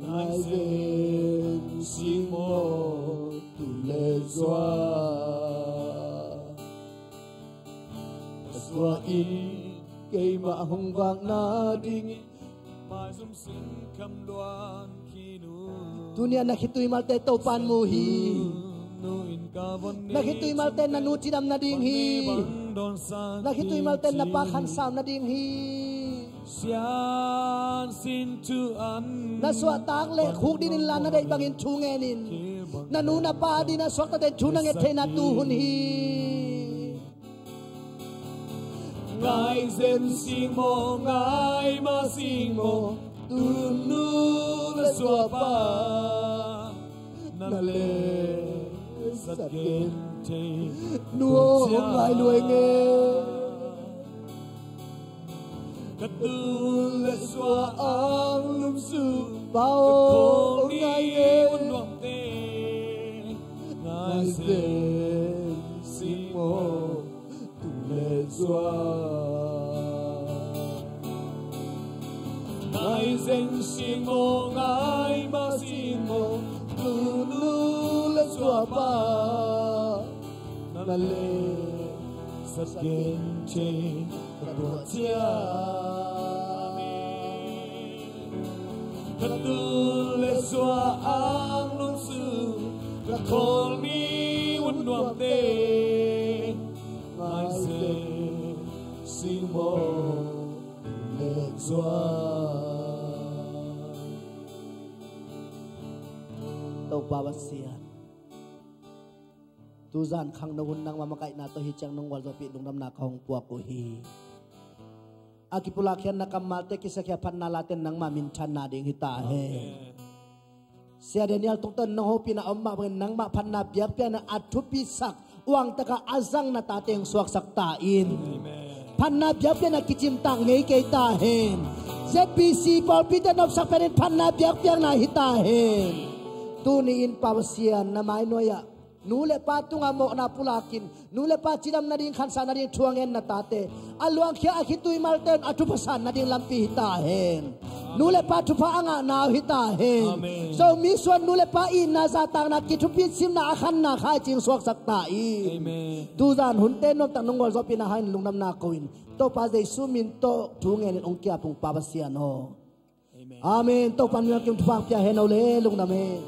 ngai zen sing maw, tu le sua. Ka sua in keimah hong vak nadingin, maizum sin kham luan khin uh hi. Tuni-a na khitui malte Topa'n mu hi. Na khitui malte na nu cidam nading hi. Na khitui malte na pa khansau nading hi. Na suahtak le khukdin in la na deih bangin thu ngen in. Na nu na pa adingin a suakta den thu na nget theihna tu hun hi. Ngai zen sing maw, ngai mah sing maw, tu nu le sua pa, na lehsat genthei. Nu aw, hong ngai lua ing e. Ka tun le sua, anglum sung, pa aw, hong ngai ing e. Ngai zen sing maw, tu le sua. Ngai zen sing maw, ngai mah sing maw, tu nu le sua pa, na lehsat genthei ka tuah ciang. Ka tun le sua, anglum sung, ka khawl ni hun nuamte, ngai zen sing maw, tu le sua. Topa Pasian, tuzan khangno hun nangmah makaihna tawh hi ciang nong gualzawhpih lungdamna ka hong puak uh hi. A kipulak khiatna kammalte, kisiakhia phatna late nangmah minthanna ding hi ta hen. Amen. Sia Daniel tungtawn nong hopihna om mah bangin nangmah phatna biakpiakna a thupisak uangtaka a zang na tate hong suaksak ta in. Amen. Phatna biakpiakna kicimtak ngei kei ta hen. Z B C pawlpite nopsak penin phatna biakpiakna hi ta hen. Tuni-in Pa Pasian na mainuai-ah nu le pa tungah mawhna pulakin, nu le pa cidam nading, khansa nading thu a ngen na tate, a luangkhia a khitui malte un a thupha san nading lampi hi ta hen. Nu le pa thupha a ngahna uh hi ta hen. Amen. Zomi suan nu le pa itna zahtakna kithupi simna a khanna khaicing suaksak ta in. Amen. Tuzan hunte nuamtak nong gualzawhpihna hangin lungdamna ko in, Topa Jesu min tawh thu ngenin hong ki-ap ung Pa Pasian aw. Amen. Amen. Topa min kim thupha pia hen aw le lungdam hen.